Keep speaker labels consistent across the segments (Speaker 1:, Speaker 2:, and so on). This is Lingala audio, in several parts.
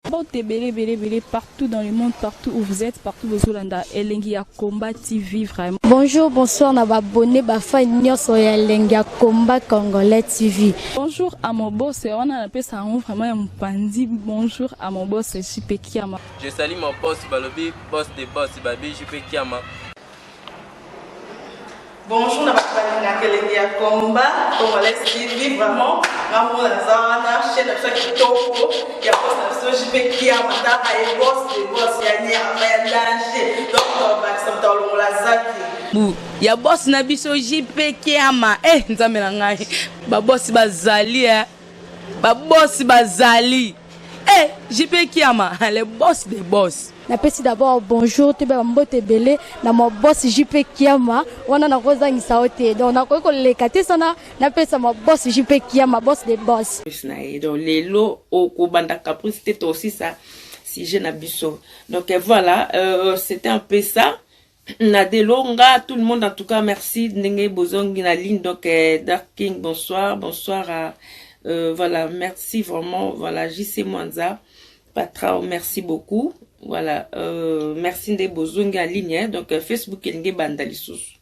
Speaker 1: Mbote ebele ebele ebele partout dans le monde, partout où vous êtes, partout bozolanda Elengi ya Combat TV vraiment.
Speaker 2: Bonjour, bonsoir na ba abonné ba fan nyonso ya Elengi ya Combat Congolais TV.
Speaker 1: Bonjour à mon boss, wana napesa yango vraiment ya mopanzi. Bonjour à mon boss JP Kiama.
Speaker 3: Je salue mon boss balobi boss de boss babi JP Kiama.
Speaker 4: Bonjour na bato balingaka elengi ya combat congolais TV, vraiment nga mona naza wana chaîne na biso ya kitoko ya boss na biso JP Kiama, taka ye boss de boss ya nyama ya danger, donc tobakisa moto alongola zaki
Speaker 5: bu ya boss na biso JP Kiama. Eh, nzambe na ngai, babosi bazali, eh. Babosi bazali, eh, JP Kiama, le boss de boss.
Speaker 2: Napesi d'abord bonjour toyeba bambote ebele na ma boss JP Kiama. Wana nakozangisa yo te, donc nakoki koleka te sana napesa ma boss JP Kiama, boss de boss.
Speaker 6: Na ye, donc lelo okobanda caprice te, tosisa sujet na biso. Donc voilà, c'était un peu ça. Nadelonga, tout le monde en tout cas, merci ndenge bozongi na ligne. Donc Dark King, bonsoir, bonsoir à voilà, merci vraiment. Voilà, JC Mwanza Patrao, merci beaucoup. Voilà, merci nde bozongi en ligne, hein. Donc Facebook elingi banda lisusu,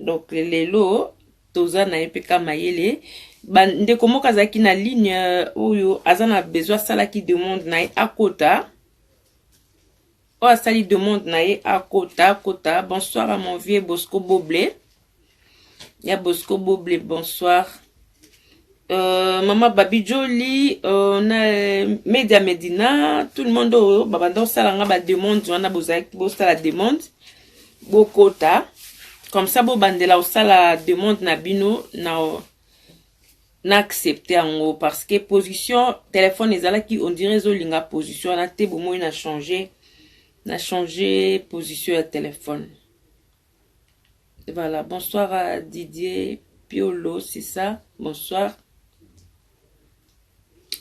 Speaker 6: donc lelo toza na ye mpe ka mayele. Bandeko moko azalaki na ligne oyo aza na besoin, asalaki demande na ye, akota. Oyo asali demande na ye, akota, akota. Bonsoir à mon vieux Bosco Boble, ya Bosco Boble, bonsoir. Mama Babi Joli, na Media Medina, tout le monde oyo babanda kosala nga bademande wana, bozalaki bosala demande, bokota comme ça, bobandela kosala demande na bino na accepte yango, parce que position téléphone ezalaki, on dirait ezolinga position wana te. Bomoi na changer position ya téléphone. Voilà, bonsoir à Didier Piolo, c'est ça, bonsoir.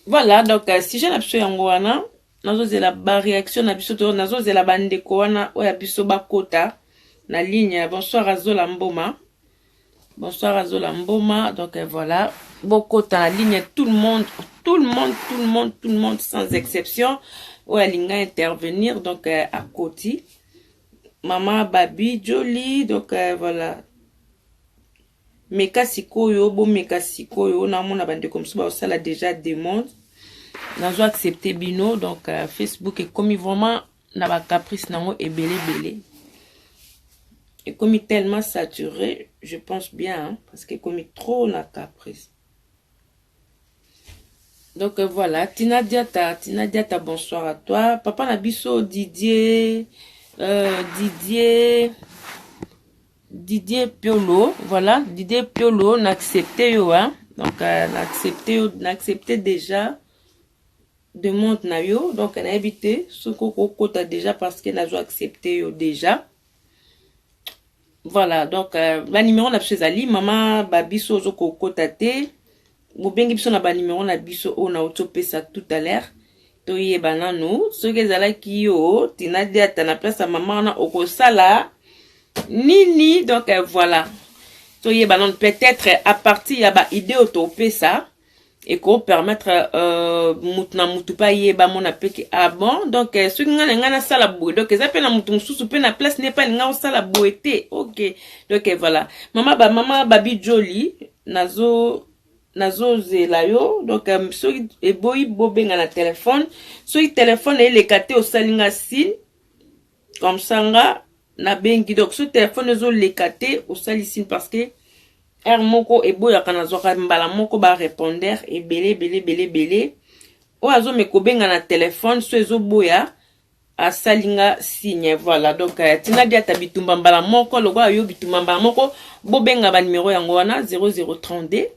Speaker 6: Voilà, donc sujet na biso yango wana. Nazozela baréaction na biso to nazozela bandeko wana oyo ya biso bakota na ligne. Bonsoir Azola Mboma, bonsoir Azola Mboma. Donc voilà, bokota na ligne, tout le monde, tout le monde, tout le monde, tout le monde sans exception oyo alinga intervenir. Donc akoti mama Babi Joli. Donc voilà, meka sikoyo, bomeka sikoyo. Namona bandeko mosusu baosala déjà demande, nazo accepte bino. Donc Facebook ekomi vraiment na bacaprice nango ebele ebele, ekomi tellement saturé, je pense bien, hein, parce que ekomi trop na caprice. Donc voilà, Tina Diata, Tina Diata, bonsoir à toi. Papa na biso Didier, Didier Piolo, voilà, Didier Piolo, na accepté yo, hein. Donc na accepté yo, na accepté déjà demande na yo. Donc nayebi te soki okokota déjà, parce que nazo accepté yo déjà. Voilà, donc banuméro na biso ezali, mama babiso ozokokota te, bobengi biso na banuméro na biso oyo nauti opesa tout à l'heure. Toyeba nanu soki ezalaki yo Tina Diata na place ya mama wana, okosala nini? Donc voilà, toyeba nanu, peut-être à partir ya baidée oyo topesa, ekopermettre mutu na mutu mpe ayeba, mona mpe ke ah bon, donc soki ngai na ngai nasala boye, donc eza mpe na mutu mosusu mpe na place ne mpe alinga kosala boye te. Ok, donc voilà, mama ba mama Babi Joli, nazozela yo. Donc soki eboyi, bobenga na telefone. Soki telefone eleka te, osali nga signe, comme ça nga nabengi. Donc soki telefone ezoleka te, osali signe, parce que heure moko eboyaka, nazwaka mbala moko barépondeur ebele ebele ebele ebele. Oyo azomeka kobenga na telefone, so ezoboya, asali nga signe. Voilà, donc Tina Diata, bitumba mbala moko lokola yo, bitumba mbala moko. Bobenga banimero yango wana: 0032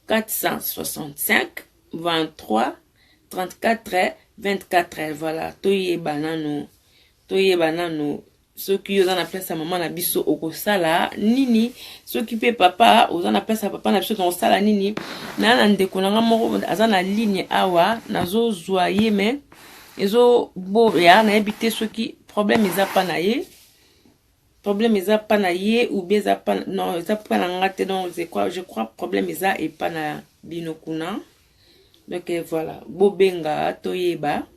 Speaker 6: 465 23 34 24. Voilà, toyeba nanu, toyeba nanu soki oza na place ya mama na biso, okosala nini? Soki mpe papa oza na place ya papa na biso, tokosala nini? Na ndeko na nga moko aza na ligne awa, nazozwa ye me ezoboya. Nayebi te soki problème eza pa na ye, problème eza pa na ye ou bien eza pa, non, eza pa na nga te. Donc je crois problème eza epa na bino kuna. Donc voilà, bobenga toyeba.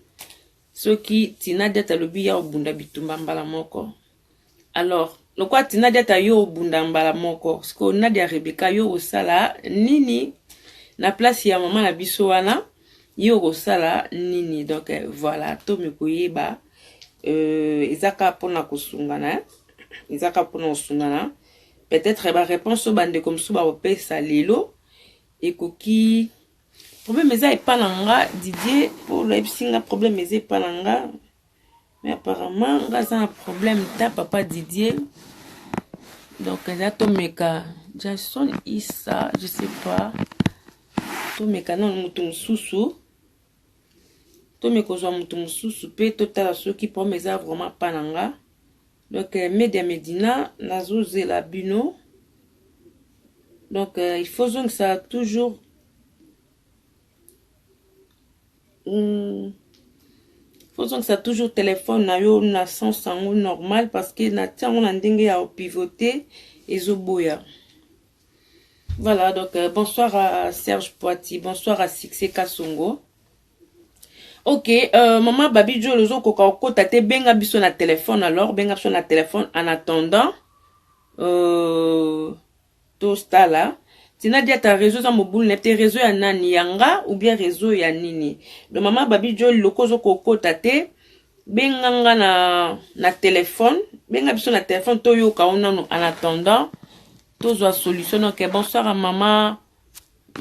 Speaker 6: Soki Tina Diata alobi ya obunda bitumba mbala moko. Alors, lokola Tina Diata yo obunda mbala moko, sikoyo Nadia Rebecca yo osala nini na place ya mama na biso wana? Yo okosala nini? Donc eh, voilà, tomi koyeba euh, eza kaka mpona kosungana, eh? Eza kaka mpona kosungana. Peut-être ba réponse oyo bandeko mosusu bakopesa lelo ekoki problème eza epa na nga Didier mpo oyebisi nga problème eza epa na nga, mais apparemment nga aza na problème ta papa Didier. Donc eza tomeka Jason Issa, je sais pas, tomeka nano moto mosusu, tomeka kozwa moto mosusu mpe totala soki problème eza vraiment pa na nga. Donc Media Medina, nazozela bino. Donc il faut zongisa toujours faut zongisa toujours téléphone na yo na sens yango normal, parce que natia yango na ndenge ya pivoter, ezoboya. Voilà, donc bonsoir à Serge Poiti, bonsoir à Succès Kasongo. Ok, mama Babi Jolo, ozokoka okota te, benga biso na téléphone. Alors benga biso na téléphone en attendant tostala Tina Diata. Réseau eza mobulu na te, réseau ya nani? Ya nga ou bien réseau ya nini? Donc mama Babi Jolo, loko ozokokota te, benga nga na téléphone, benga biso na téléphone, toyoka o nano en attendant tozwa solution. Donc bonsoir à mama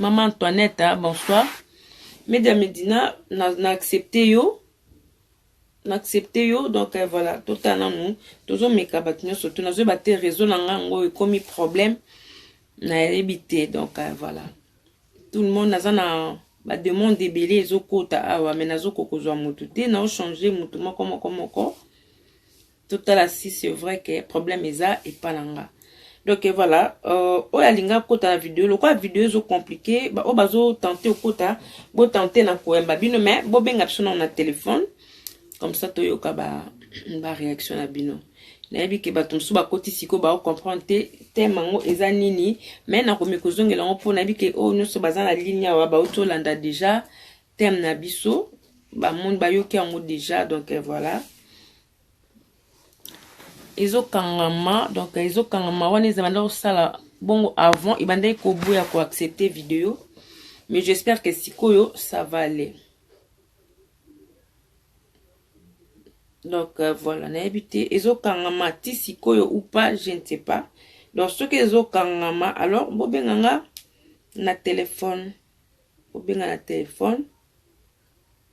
Speaker 6: Antoinette, hein, bonsoir Media Medina, na accepté yo, na accepté yo. Donc voilà, totala nanu, tozomeka bato nyonso to nazoyeba te réseau na nga yango ekomi problème, nayebi te. Donc voilà, tout le monde naza na bademande ebele ezokota awa, mais nazokoka kozwa motu te, naochange motu moko moko moko. Totala si c'est vrai que problème eza epa na nga. Donc voilà, oyo alingi akota na video, lokola video ezocompliquer, oyo bazotenter okota, botenter na koyamba bino, mais bobenga biso nano na téléphone, comme ça toyoka baréaction ba na bino. Nayebi ke bato mosusu bakoti sikoyo baocomprendre te thème yango eza nini, mais nakomi kozongela yango mpo nayebi ke oyo nyonso baza na ligne awa bauti olanda déjà thème na biso, bamoni, bayoki yango déjà. Donc voilà, ezokangama. Donc ezokangama wana eza banda kosala bongo avant, ebandaki koboya koaccepter vidéo, mais j'espère que sikoyo ça va aller. Donc voilà, nayebi te ezokangama ti sikoyo ou pas, je ne sais pas. Donc soki ezokangama, alors bobenganga na téléphone, bobenga na téléphone,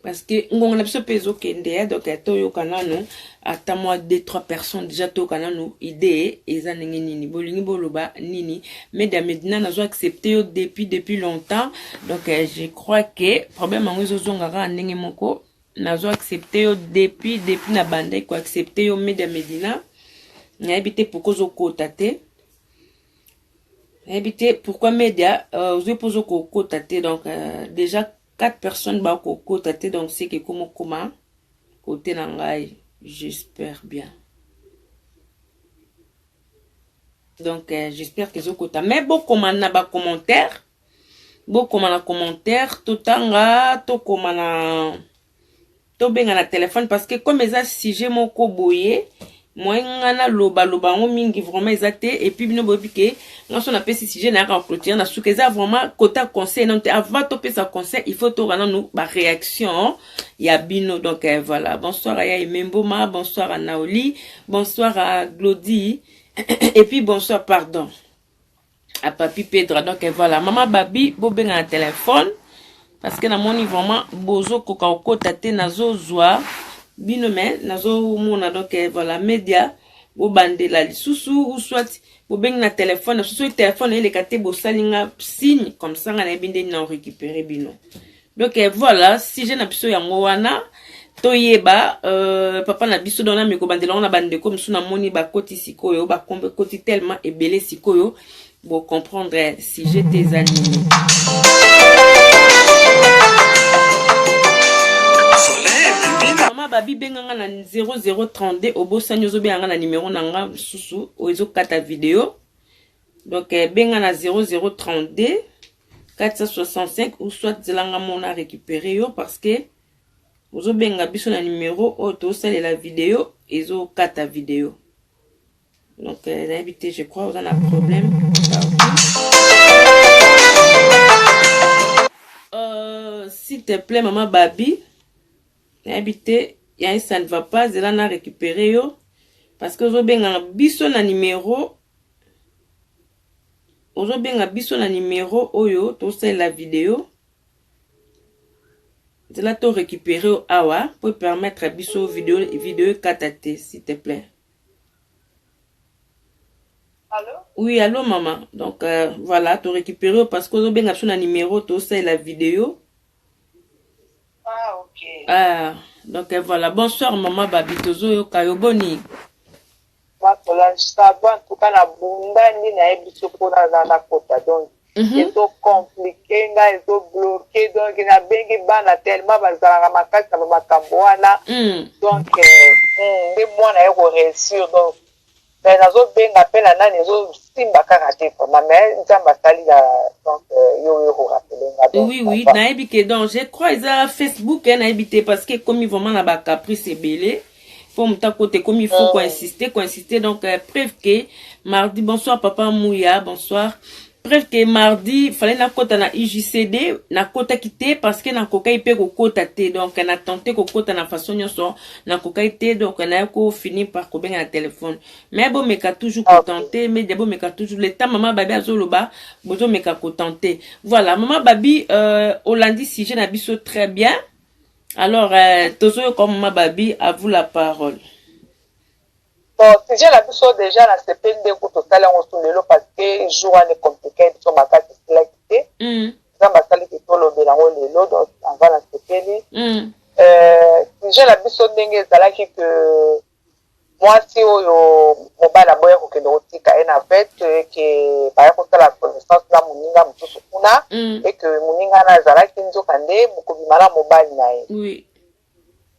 Speaker 6: parce que ngonga na biso mpe ezokende ya. Donc toyoka nanu ata mwa deux trois personnes déjà, toyoka nanu idée eza ndenge nini, bolingi boloba nini. Media Medina, nazo accepter yo depuis longtemps. Donc je crois que problème yango ezozonga kaka ndenge moko. Nazo accepter yo depuis na bandaki koaccepter yo, Media Medina. Nayebi te pourquoi ozokota te, nayebi te pourquoi Media ozwi mpo ozokokota te. Donc déjà quatre personnes bakokota te, donc c'est que komokoma kote na ngai, j'espère bien. Donc j'espère que ezokota, mais bokoma na bacommentaire, bokoma na commentaire, totanga, tokoma na, tobenga na téléphone, parce que comme eza sujet moko boye, moye nga nalobaloba yango mingi vraiment eza te. Et puis bino boyebi ke nga so napesi sujet, nayaka clôture na suka. Eza vraiment kota conseil nano te. Avant topesa conseil, il faut toyoka nanu baréaction ya bino. Donc voilà, bonsoir à ya Mboma, bonsoir à Naoli, bonsoir à Glody et puis bonsoir, pardon, à Papi Pedra. Donc voilà, mama Babi, bobenga na téléphone, parce que namoni vraiment bozokoka kokota te. Nazozwa bino, mais nazomona. Donc voilà, Media, bobandela lisusu ou soit bobengi na téléphone. Soki téléphone eleka te, bosali nga signe, comme ça nga nayebi ndeni na récupérer bino. Donc voilà, sujet na biso yango wana, toyeba papa na biso. Donc nameki kobandela yango na bandeko mosusu, namoni bakoti sikoyo, bakombe koti tellement ebele sikoyo, bocomprendre sujet te eza nini. Mama Babi, benganga na 0032. Obosani, ozobenganga na numero na nga mosusu oyo ezokata video. Donc benga na 0032 465 ou soit zelanga mona récupérer yo, parce que Ozobenga biso na numero oyo tosalela video, ezokata video. Donc nayebi te, je crois oza na problème. S'il te plaît, mama Babi, nayebi te, yaye ça ne va pas, zela na récupérer yo parce que ozobenga biso na numero, ozobenga biso na numero oyo tosalela video. Nzela to récupérer yo awa po permettre biso video ekata te, s'il te plaît.
Speaker 7: Allô?
Speaker 6: Oui, allô maman. Donc voilà, to récupérer parce que ozobenga biso na numéro tosalela vidéo.
Speaker 7: Ah, ok.
Speaker 6: Ah, donc voilà. Bonsoir maman Babi, tozoyoka yo, boni?
Speaker 7: Masolange, ça va. En tout cas, na bundani nayebi so mpona na nakota, donc ezocompliquer ngai, ezobloquer. Donc nabengi bana tellement bazalaka makasi na bamakambo wana. Donc nde mwana ye koréussir. Donc mais nazobenga mpe na nani, ezosimba kaka te vraiment. Mais Nzambe asali na, donc yo oyo korappeler nga. Donc
Speaker 6: Oui, nayebi ke, donc je crois eza Facebook, nayebi te, parce que ekomi vraiment na bacaprice ebele po moto akota, ekomi il faut koinsister, koinsister. Donc preuve ke mardi, bonsoir papa Mouya, bonsoir. Preuve ke mardi fallait nakota na UJCD, nakotaki te parce que nakokaki mpe kokota te. Donc na tente kokota na façon nyonso, nakokaki te. Donc naye kofinir par kobenga na téléphone. Mais bomeka toujours kotenter, mais bomeka toujours le temps. Mama Babi azoloba, bozomeka kotenter. Voilà, mama Babi, olandi sujet na biso très bien. Alors tozoyoka, mama Babi, à vous la parole.
Speaker 7: Bon, sujet na biso déjà, nasepeli nde kutu tosali yango su lelo parce que jour wana ecompliquer biso makasi, esilaki te. Nzambe asaliki tolobela yango lelo, donc ava nasepeli. Sujet na biso ndenge ezalaki ke mwasi oyo mobali aboya kokende kotika ye na fête, ke baya kosala connaissance na moninga mosusu kuna, eke moninga wana azalaki nzoka nde kobima na mobali na ye.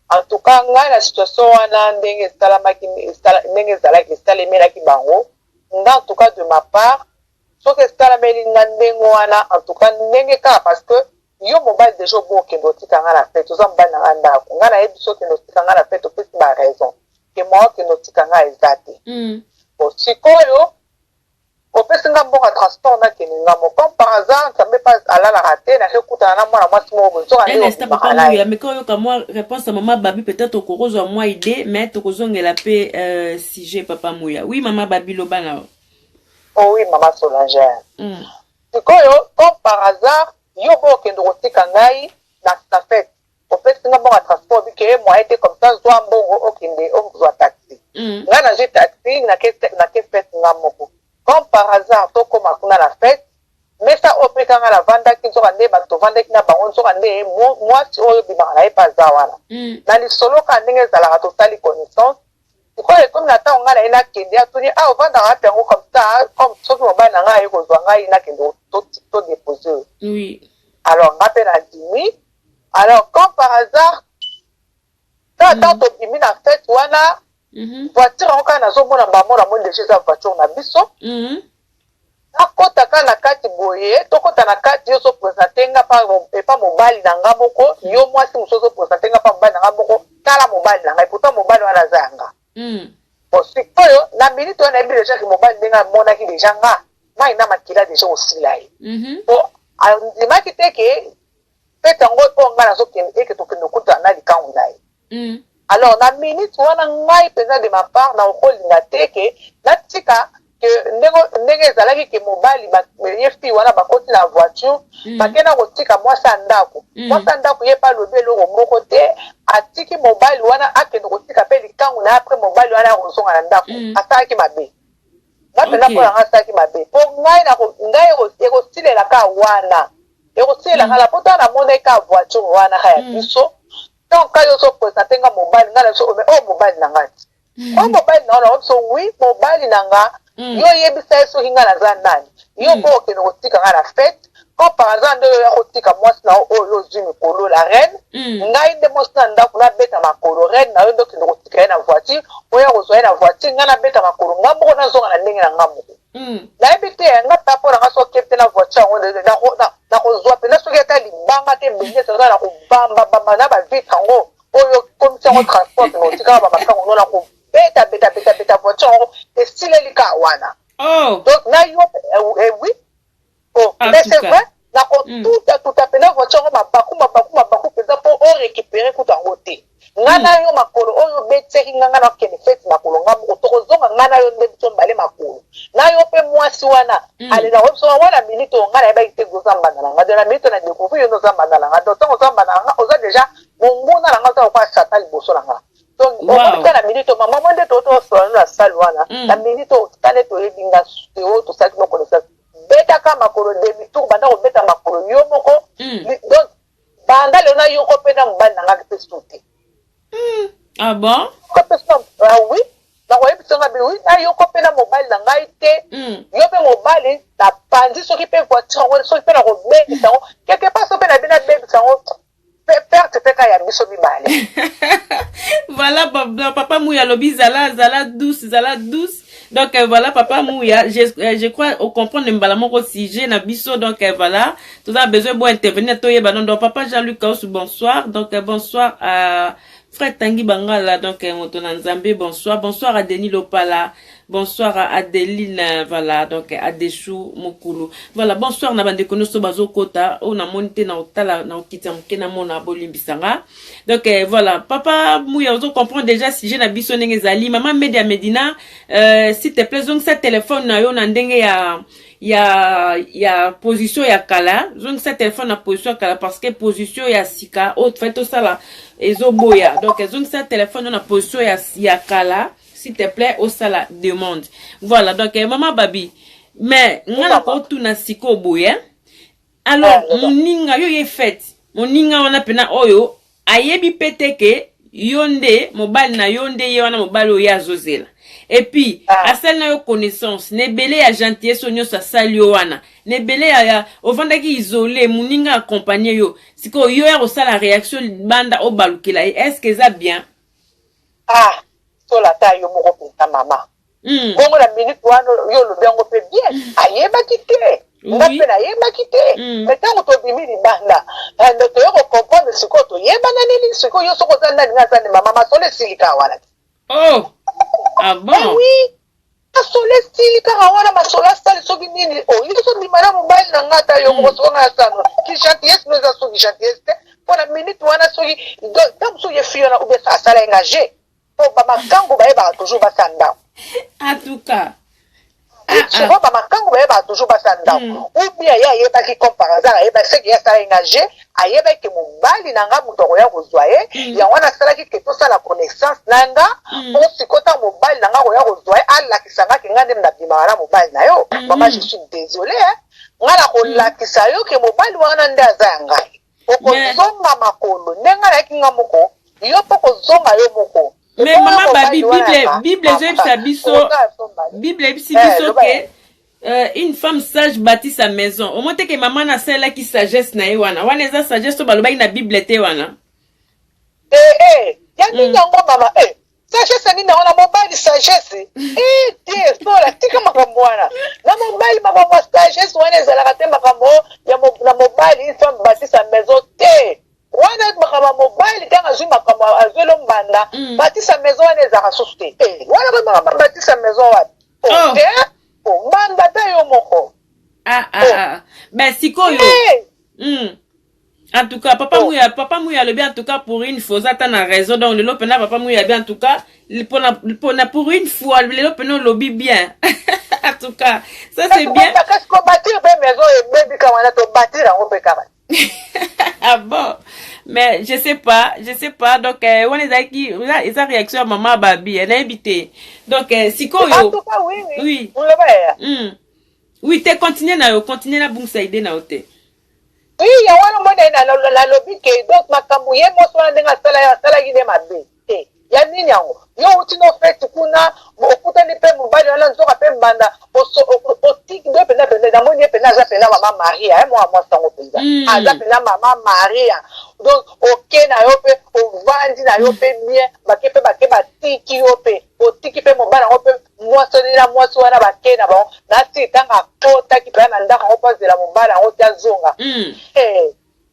Speaker 7: En tout cas, ngai na situation wana, ndenge esalamaki, ndenge ezalaki, esalemelaki bango, nga en tout cas de ma part, soki esalameli nga ndenge wana, en tout cas ndenge kaka, parce que yo mobali déjà obo okende otika nga na fête, oza mobali na nga ndako, nga nayebi so okende otika nga na fête, opesi baraison ke mwa okende otika nga eza te. Bon, sikoyo opesi nga mbongo ya transport, nakende nga mo, comme par hasard, Nzambe mpe alalaka te, nake kutana na mwana mwasi moko boye, nzoka nde
Speaker 6: Un instant,
Speaker 7: obimaka
Speaker 6: papa
Speaker 7: na ye.
Speaker 6: Mouya, mais quand oyoka mwa réponse ya mama Babi, peut-être okokozwa mwa idée, mais tokozongela mpe sujet, papa Mouya. Oui, mama Babi, loba na yo.
Speaker 7: Oh oui, mama Solange. Sikoyo, comme par hasard, yo bo okende kotika ngai na fête, opesi nga mbongo ya transport, bike moyen te, comme ça zwa mbongo okende ozwa taxi. Ngai nazwi taxi, nake fête nga moko. Comme par hasard, tokóma kuna na fête, mesa oyo mpe kanga navandaki, nzoka nde bato tovandaki na bango, nzoka nde mwasi oyo obimaka na ye mpe aza wana. Na lisolo kaka ndenge ezalaka, tosali connaissance. Sikoyo ekomi na ntango ngai na ye nakende, atuni: "A, ovandaka wapi?" Yango comme ça, comme soki mobali na ngai aye kozwa ngai, nakende todéposer oyo. Alors nga mpe nandimi. Alors, comme par hasard, kaka ntango tobimi na fête wana, voiture yango kaka nazomona bango, namoni déjà eza voiture na biso. Nakota kaka na kati boye, tokota na kati, yo ozoprésenter nga epa mobali na nga moko, yo mwasi mosusu ozoprésenter nga pa mobali na nga moko, tala mobali na ngai, pourtant mobali wana aza ya nga. Bon, sikoyo na minute wana, nayebi déjà ke mobali, ndenge amonaki déjà nga, mai na makila déjà osila ye. Po andimaki te ke fête yango oyo ngai nazokende, eke tokende okutana na likangu na ye. Alors na minute wana, ngai mpenza de ma part, na okolinga te ke natika ke ndenge ezalaki ke mobali ye fille wana bakoti na voiture, bakenda kotika mwasi ya ndako. Mwasi ya ndako ye mpe alobi eloko moko te, atiki mobali wana akende kotika mpe likangu na ye. Après mobali wana akozonga na ndako. Asalaki mabe nga mpenza. Mpo na nga, asalaki mabe, mpo ngai ngai ekosilela ka wana, ekosilela kala, mpo tala, namonaki ka voiture wana ka ya biso. Donc ka yo ozoprésenter nga mobali, ngai na biso oyo mobali na ngai, oyo mobali na wana biso, oui, mobali na nga. Yo oyebisa ye soki ngai naza nani? Yo mpo okende kotika ngai na fête, comme par hasard nde oyo ya kotika mwasi na yo oyo ozwi mikolo, la reine. Ngai nde mwasi na ndako, nabeta makolo, reine na yo nde okende kotika ye na voiture, oya kozwa ye na voiture, ngai nabeta makolo nga moko, nazonga na ndenge na nga moko. Nayebi te, nga mpe mpo na nga, soki te na voiture yango, nakozwa mpenza soki ata libanga te, benge eza na kobambabamba na bavitre yango. Oyo okomisi yango transport, mais otikaka bamakango no na kobeta beta beta beta voiture yango, esileli kaka wana.
Speaker 6: Oh.
Speaker 7: Donc na yo oui, oh,
Speaker 6: En
Speaker 7: mais
Speaker 6: tout
Speaker 7: c'est
Speaker 6: cas.
Speaker 7: vrai, nakotuta tuta mpenza voiture yango mabaku mabaku mabaku mpenza mpo orécupérer kuta yango te. Nga na yo makolo oyo obetiaki nga, nga nakende fête makolo nga moko, tokozonga nga na yo nde biso mibale makolo na yo. Mpe mwasi wana alela biso wana. Minute oyo nga nayebaki te oza mbanda na nga. Donc na minute oyo na découvrir yo nde oza mbanda na nga. Donc ntango oza mbanda na nga, oza déjà monguna na nga, oza lokola Satan liboso na nga. Donc omoni kaka na minute oyo, mama mo nde totosola na salle wana, na minute oyo ka nde toyebi nga te oyo tosalaki no connaissance, betaka makolo demi tour, banda kobeta makolo yo moko. Donc banda lelo na yoko mpe na mobali na nga mpe su te.
Speaker 6: Ah bon?
Speaker 7: Ko mpe su. Ah oui, nakoyebisa nga bi oui, na yoko mpe na mobali na ngai te. Yo mpe mobali napanzi soki mpe voiture yango, soki mpe nakobebisa yango quelque part, so mpe na bino abebisa yango, perte mpe ka ya biso mibale.
Speaker 6: Voilà, papa Mouya alobi zala zala douce, zala douce. Donc voilà, papa Mouya, je crois ocomprendre mbala moko sujet na biso. Donc voilà, toza besoin bo intervenir, toyeba. Non, donc papa Jean-Luc Kausu, bonsoir. Donc bonsoir à frère Tangi Bangala, donc moto na Nzambe, bonsoir. Bonsoir à Denis Lopala, bonsoir à Adeline, voilà, donc Adechou Mokulu. Voilà, bonsoir na bandeko nyonso bazokota oyo namoni te, na otala na okita moke, namona, bolimbisanga. Donc voilà, papa Mouya, ozo comprendre déjà sujet na biso ndenge ezali. Mama Media Medina, s'il te plaît, zongisa téléphone na yo na ndenge ya position ya kala. Zongisa téléphone na position ya kala, parce que position ya sika oyo tofai tosala ezoboya. Donc zongisa téléphone na position ya kala, s'il te plaît, osala demande. Voilà, donc mama Babi, mais nga na kotuna sikoyo boye. Alors moninga yo ye fête, moninga wana mpena oyo ayebi mpe te ke yo nde mobali na yo, nde ye wana mobali oyo ye azozela, et puis asali na yo connaissance na ebele ya gentillesse oyo nyonso asali yo wana, na ebele ya ovandaki isolé, moninga accompagne yo, sikoyo yo ya kosala réaction libanda, obalukela ye, est ce que eza bien?
Speaker 7: Ah, sola ata yo moko mpenza, mama. Bongo na minute wana yo olobi yango mpe bien, ayebaki te, nga mpe nayebaki te. Mais ntango tobimi libanda, toye kocomprendre sikoyo toyebana nini. Sikoyo yo soki oza nani, nga aza nde mama, masolo esili kaka wana te.
Speaker 6: Oh, ah bon?
Speaker 7: Eh oui, masolo esili kaka wana. Masolo asali soki nini, oyo ozobima na mobali na nga, ata yo moko soki nga asano ki gentillesse no eza soki gentillesse te. Mpo na minute wana, soki ntango mosusu ye fille wana ou bien asala ye nga je, mpo bamakango bayebaka toujours basa ndako.
Speaker 6: En tout cas.
Speaker 7: Souvent bamakango bayebaka toujours basa ndako, ou bien ye ayebaki comme par hasard, ayebaki seke ye asalaki nga je, ayebaki ke mobali na nga moto akoya kozwa ye. Yango wana asalaki ke tosala connaissance na nga, mpo sikoyo ntango mobali na nga akoya kozwa ye, alakisa nga ke nga nde nabimaka na mobali na yo. Mama, je suis désolé, nga na kolakisa yo ke mobali wana nde aza ya ngai. Okozonga makolo ndenge nayaki nga moko, yo mpo kozonga yo moko.
Speaker 6: Mais mama Babi, Bible ezoyebisa biso, Bible eyebisi biso ke une femme sage bâtit sa maison. Omoni te ke mama na asalelaki sagesse na ye wana? Wana eza sagesse oyo balobaki na Bible te wana.
Speaker 7: Eh, ya nini yango, mama? Eh, sagesse nini yango na mobali? Sagesse e te, sola tika makambo wana na mobali. Makambo ya sagesse wana ezalaka te. Makambo ya na mobali, une femme bâtit sa maison te. Wana makambo ya mobali, ntango azwi makambo, azweli mbanda, bâtit sa maison wana ezalaka susu te. Wana koyi makambo ya bâtit sa maison wapi?
Speaker 6: Oh.
Speaker 7: Te, mbanda ta yo moko.
Speaker 6: Ah, ah, ah. Ben sikoyo, En tout cas, papa Mouya, papa Mouya alobi, en tout cas pour une fois oza ata na raison. Donc lelo mpena papa Mouya bien, en tout cas pona pour une fois lelo mpena olobi bien. En tout cas, ça c'est bien.
Speaker 7: Kasi kobâtir mpe maison ebebi kaka wana, tobâtir yango mpe kaka.
Speaker 6: Ah bon, mais je sais pas, je sais pas. Donc wana ezalaki eza réaction ya mama Babi, nayebi te. Donc sikoyo
Speaker 7: En tout cas, oui.
Speaker 6: Oui.
Speaker 7: Oui,
Speaker 6: oui. Oui te, continue na yo, continue na bungisa idée na yo te.
Speaker 7: Oui, yango wana omoni nalobi ke donc makambo ye mwasi wana ndenge asala ye, asalaki nde mabe te. Ya nini yango? Yo outi no fête kuna, okutani mpe mobali wana, nzoka mpe mbanda otiki nde mpenza mpenza. Namoni ye mpenza aza mpenza mama Maria, ye mwana mwasi yango mpenza aza mpenza mama Maria. Donc oke na yo mpe ovandi na yo mpe bien, bake mpe bake, batiki yo mpe otiki mpe mobali yango mpe mwasi na mwasi wana bake na bango. Nasi ntango akotaki mpenza na ndako yango mpo azela mobali yango ti azonga.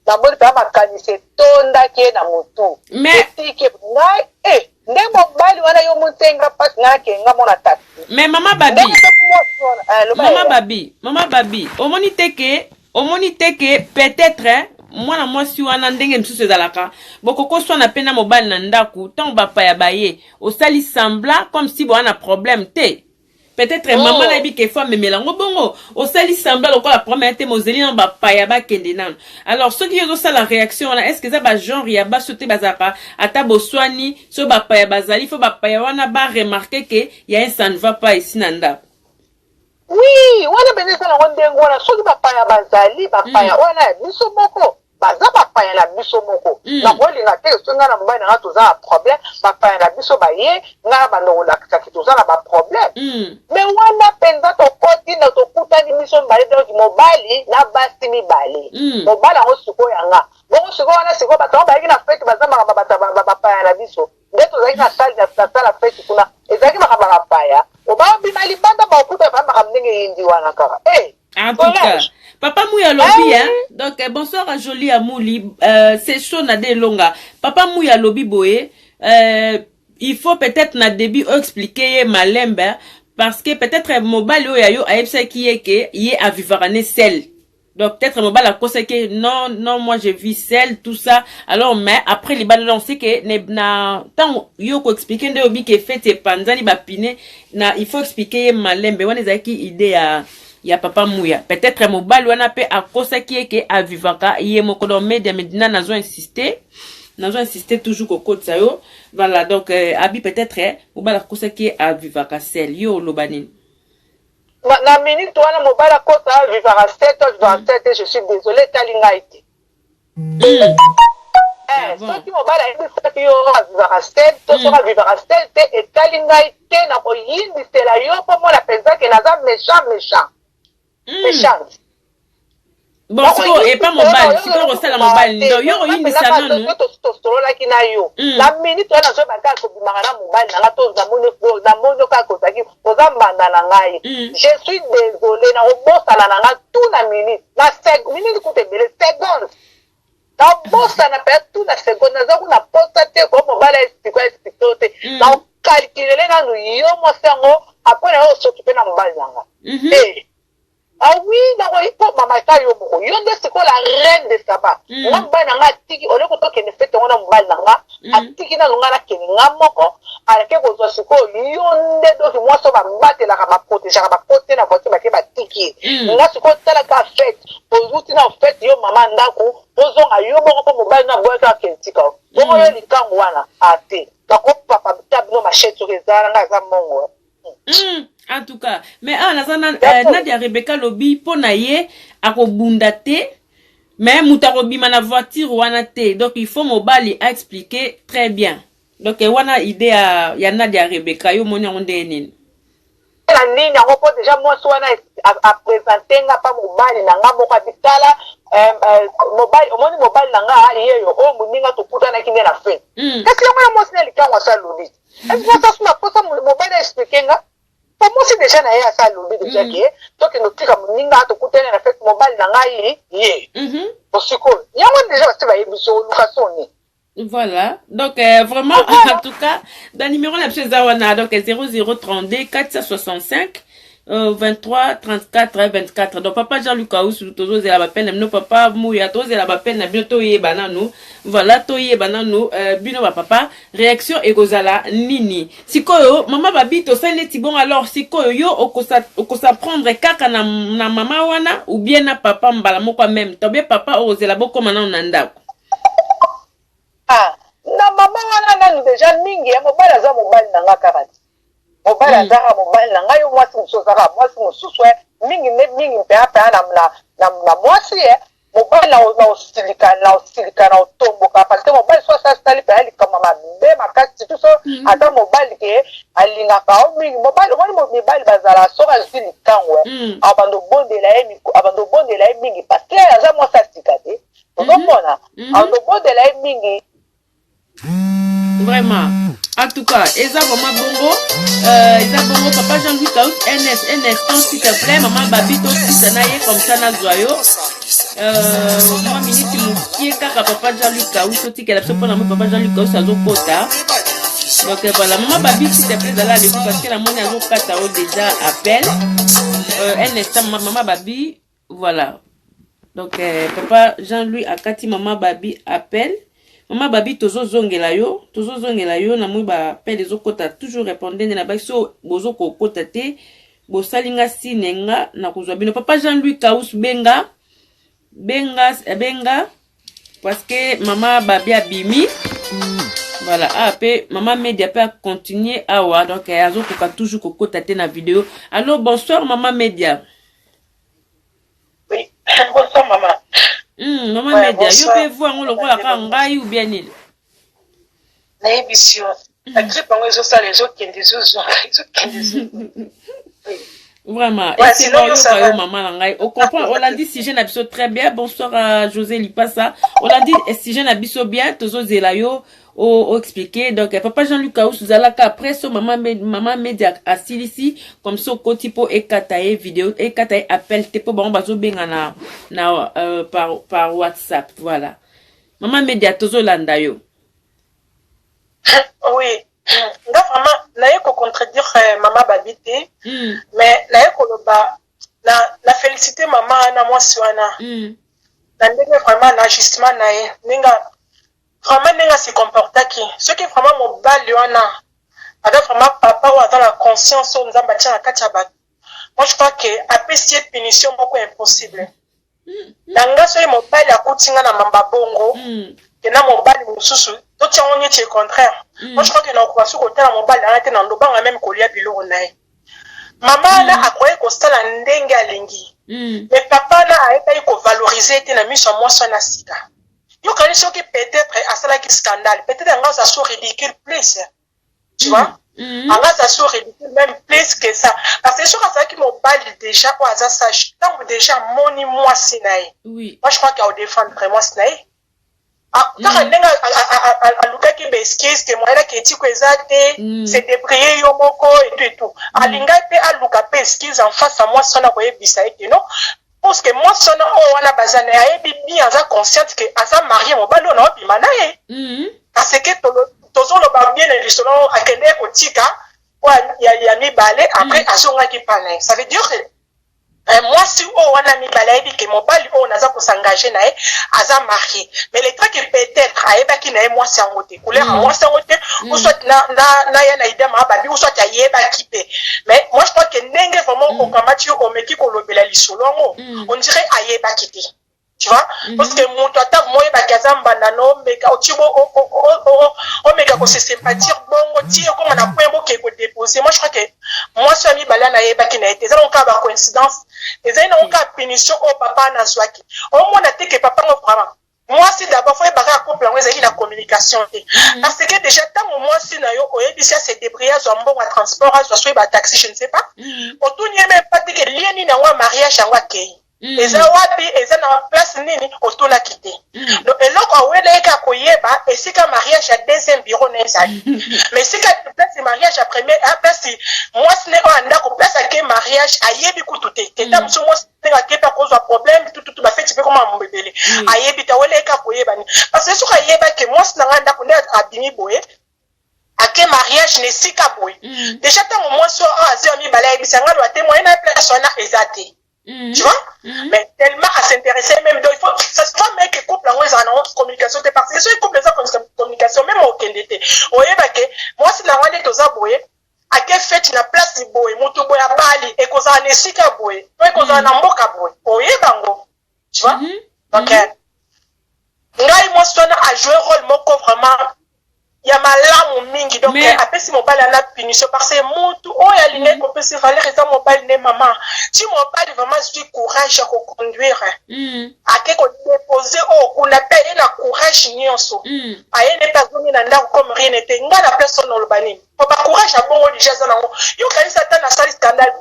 Speaker 7: Namoni mpenza makanisi etondaki ye na motu.
Speaker 6: Mais
Speaker 7: Etiki ngai eh, nde mobali wana yo montenga mpasi ngai nakende nga mona taxi.
Speaker 6: Mais mama Babi,
Speaker 7: Ndenge mpe mwasi wana eh, loba
Speaker 6: mama
Speaker 7: yaya.
Speaker 6: Babi, mama Babi, omoni te ke omoni te ke peut-être eh, mwana mwasi wana ndenge mosusu ezalaka bokokoswana mpe na mobali na ndako ntango bapaya baye osali semblant comme si boa na problème te. Peut-être mm. maman nayebi ke faut amemela yango bongo osali semblant lokola problème ya te mozeli nano bapaya bakende nano. Alors soki yo ozosala réaction wana, est ce que eza bagenre ya basi te bazalaka ata boswani so bapaya bazali fo bapaya wana baremarke ke ya un ça ne va pas ici na ndako?
Speaker 7: Oui, wana mpenza eza nango ndenge wana. Soki bapaya bazali bapaya wana ya biso moko, baza bapaya na biso moko, nakolinga te soki ngai na mobali na ngai toza na problème, bapaya na biso baye, ngai na bando kolakisaki toza na baproblème. Mais wana mpenza tokoti na tokutani biso mibale, donc mobali na basi mibale. Mobali yango sikoyo yanga bongo sikoyo wana sikoyo bato yango bayaki na fete, baza makambo bato bapaya na biso nde tozalaki na salle na salle ya fete kuna, ezalaki makambo ya bapaya obabima libanda bakokuta ba makambo ndenge eyindi wana kaka eh.
Speaker 6: En tout cas, Papa Mouya lobi, hein. Donc, euh, bonsoir à Jolie Amouli. C'est chaud na longa. Papa Mouya lobi boye. Il faut peut-être na début expliquer ye malembe, hein, parce que peut-être mobali oyo ayo ayebisaki ye ke ye avivaka ne seul. Donc peut-être mobali akosaki non non, moi je vis seul, tout ça. Alors mais après libanda, on sait que ne na tant yo ko expliquer nde obi ke fête epanzani bapine na, il faut expliquer ye malembe. Wana ezalaki idée ya Papa Muya. Peut-être mobali wana mpe akosaki ye ke avivaka ye moko. Donc media medina nazo insister toujours kokotisa yo. Voilà, donc abi peut-être mobali akosaki ye avivaka seul. Yo oloba nini?
Speaker 7: Na minute wana mobali akota avivaka seul to avivaka seul te, je suis désolé, etali ngai te.
Speaker 6: Ah bon.
Speaker 7: Soki mobali ayebisaki yo avivaka seul to soki avivaka seul te, etali ngai te. Na koyindisela yo mpo mona mpenza ke naza méchant, méchant, méchante.
Speaker 6: Bon, sikoyo epa mobali, sikoyo kosala mobali, donc yo koyindisa nanu.
Speaker 7: Tosololaki na yo na minute wana, nazoyeba kaka kobimaka na mobali na nga to namoni yo kaka kozalaki oza mbanda na ngai. Je suis désolé, nakobosana na nga tout na minute, na minute kuta ebele, seconde nabosana mpenza tout na seconde. Naza kuna posa te ko mobali aexplique, aexplique yo te. Nakokalkulele nanu yo mwasi yango, après na yo osoki mpe na mobali na nga. Eh. Ah oui, nakoyi mpo mama ata yo moko, yo nde sikoyo la reine de Saba. Nga mobali na nga atiki ole ko tokende fete yango na mobali na nga, atiki nanu nga nakende nga moko, alake kozwa sikoyo yo nde. Donc mwasi oyo babatelaka, baprotegeaka, bakote na voiture, bake batiki ye. Nga sikoyo talaka fete, ozuti na fete, yo mama ndako ozonga yo moko mpo mobali no aboyaki akende tika yo bongo. Yo likango wana ate nakopapa ta bino machete soki ezala nga aza mongo.
Speaker 6: En tout cas, mais awa naza na Nadia Rebecca lobi mpo na ye akobunda te, mais moto akobima na voiture wana te. Donc il faut mobali aexpliquer très bien. Donc wana idée ya Nadia Rebecca. Yo omoni yango ndenge nini?
Speaker 7: Na nini yango mpo déjà mwasi wana aprésente nga mpa mobali na nga moko, abitala mobali, omoni mobali na nga yeyo oyo moninga tokutanaki nde na fete. Kasi yango ya mwasi na likango asa alobi esi mwasi asu na posa mobali aexplique nga po mwasi déjà na ye asa alobi déjà ke tokende otika moninga tokutani na fete, mobali na ngai ye. Osikoyo yango déjà basi bayebi so oluka soni.
Speaker 6: Voilà. Donc, vraiment, en tout cas, dans le numéro, la wana, donc 0032 465 23 34 24. Donc, papa Jean-Luc Aoussou, tozozela bapene na bino, papa Mouya, tozela bapene na bino, toyeba nanu. Voilà, toyeba nanu, bino ba papa, réaction ekozala nini? Sikoyo, mama Babi, tosali neti bon alors, sikoyo, yo, okosa prendre kaka na mama wana, ou bien na papa mbala moko en même temps, bien papa, ozela bokoma nanu na ndako.
Speaker 7: Ah, na mama wana nanu déjà mingi ya mobali aza mobali na nga kaka te, mobali azaka mobali na ngai, yo mwasi mosusu azaka mwasi mosusu mingi nde mingi mpenza mpenza na mwasi mobali na osilika, na osilika, na otomboka, parce que mobali so asali mpenza likambo mabe makasi, surtout so aza mobali ke alingaka o mingi. Mobali, omoni mibali bazala soki azwi likango, abanda obondela ye, abanda obondela ye mingi, parce que aza mwasi asika te, ozomona, abanda obondela ye mingi.
Speaker 6: Vraiment, en tout cas eza vraiment bongo, eza bongo. Papa Jean-Louis Kaus ns un instant, s'il te plaît. Maman Babi, tosisa na ye comme ça nazwa yo. Mwa miniti mokie kaka, papa Jean-Luc Kausi, otikela biso mpona moi papa Jean-Luc Kausi azokota. Donc voilà, mama Babi, s'il te plaît, zala avec, parce que namoni azokata o déjà appel. Un instant, mama Babi, voilà. Donc papa Jean-Louis akati mama Babi appel. Mama Babi, tozozongela yo, tozozongela yo. Namoni baappel ezokota, toujours répondre nde na biso. Bozokokota te, bosali nga signe, nga na kozwa bino. Papa Jean-Louis Kaus, benga, benga, benga, parce que mama Babi abimi. Voilà. Ah, mpe mama Media mpe acontinue awa. Donc azokoka toujours kokota te na video. Allo, bonsoir mama Media.
Speaker 8: Oui, bonsoir maman.
Speaker 6: Mama, ouais, Media, yo mpe voix yango lokola kaka ngai ou bien nini?
Speaker 8: Nayebisi yo, grippe yango ezosala, ezokende, ezozonga, ezokende.
Speaker 6: Vraiment, ouais, esengo oyoka yo, mama na ngai. Ocomprendre, olandi sujet na biso très bien. Bonsoir à José Lipasa. Olandi sujet na biso bien, tozozela yo oexpliquer. Donc papa Jean-Luc Kaus, ozalaka après so mama, mama Media asilisi, comme so okoti mpo ekata ye video, ekata ye appel te, mpo bango bazobenga na par WhatsApp. Voilà, mama Media, tozolanda yo.
Speaker 8: Oui, nga vraiment naye kocontredire mama Babi te, mais naye koloba na félicité mama wana, mwasi wana, na ndenge vraiment na ajustement na ye, ndenge vraiment ndenge ase comportaki. Soki vraiment mobali wana aza vraiment papa oyo aza na conscience oyo Nzambe atia na kati ya bato, moi je crois que apesi ye punition moko impossible. Na nga, soki mobali akuti nga na mamba bongo, ke na mobali mosusu, totia yango neti contraire, moi je crois que nakoka soki kotala mobali wana te, na ndobanga même kolia biloko na ye. Mama wana akoki kosala ndenge alingi, mais papa wana ayebaki kovaloriser te na miso ya mwasi wana sika. Yokani, soki peut-être asalaki scandale, peut-être anga aza so ridicule plus, tu vois, anga aza so ridicule même plus que ça, parce que soki azalaki mobali déjà oyo aza sage, ntango déjà amoni mwasi na ye, moi je crois que aodéfendre mwasi na ye kaka ndenge alukaki baexcuse ke moyen naki etiko eza te, se débrouiller yo moko etu etu. Alingai mpe aluka mpe excuse en face ya mwasi wana, koyebisa ye ke non, parce que mwasi wana oyo wana baza na ye ayebi bien, aza consciente ke aza marie, mobali oyo naobima na ye, parce que tozoloba bien na lisolo, akende kotika oyo ya mibale, après azongaki mpa na ye. Ça veut dire que mwasi oyo wana mibale ayebi ke mobali oyo naza kosengage na ye aza marié. Mais le truc, peut-être ayebaki na ye mwasi yango te, couleur ya mwasi yango te, ou soit na ya na idée maa babi, ou soit ayebaki mpe. Mais moi je crois que ndenge vraiment okamati yo, omeki kolobela lisolo yango, on dirait ayebaki te, tu vois, parce que moto ata moyebaki aza mbanda na omeka oti omeka kose sympathir bongo ti okoma na point bokee kodépose. Moi je crois que mwasi ya mibale wana ayebaki na ye te. Eza nango kaka bacoïncidence, ezali nango kaka punition oyo papa wana azwaki. Omona te ke papa ngo vraiment mwasi d'abord faut yebaka ya couple yango ezalaki na communication te, parce que déjà ntango mwasi na yo oyebisi ase débrouiller, azwa mbongo ya transport, azwa soki bataxi, je ne sais pas, otuni ye même pas te ke lie nini yango ya mariage yango akei, eza wapi, eza na place nini, otunaki te. Donc eloko awelaki kaka koyeba esika mariage ya deuxième bureau na ezali, mais esika place mariage ya premier, place mwasi ne oyo ya ndako, place ake mariage, ayebi kutu te. Keta mosu mwasi ndenge ake mpe akozwa problème tututu, bafeti mpe koma ebele, ayebi te. Awelaki kaka koyeba nini? Parce que soki ayebaki mwasi na ngai ndako nde abimi boye, ake mariage na esika boye, déjà ntango mwasi oyo azwi ya mibale ayebisa ngai loba te, moyen na place wana eza te, tu vois. Mais tellement à s'intéresser même, donc il faut ça se voit même que couple yango ezala nango communication te, parce que soki couple eza communication, même okende te, oyeba ke mwasi na ngai nde toza boye, ake feti na place boye, moto boye abali, ekozala na esika boye to ekozala na mboka boye, oyeba yango, tu vois. Donc ngai mwasi wana ajoue rôle moko vraiment ya malamu mingi. Donc apesi mobali ana punition, parce que mutu oyo alingaki kopesa valeur eza mobali nde mama. Ti mobali vraiment azwi courage ya koconduire, ake kodépose oyo kuna mpe aye na courage nyonso, aye ne mpe azongi na ndako comme rien n'était. Ngai na place oyo oloba nini? Po bacourage ya bongo déjà eza nango. Yokanisi ata nasali scandale,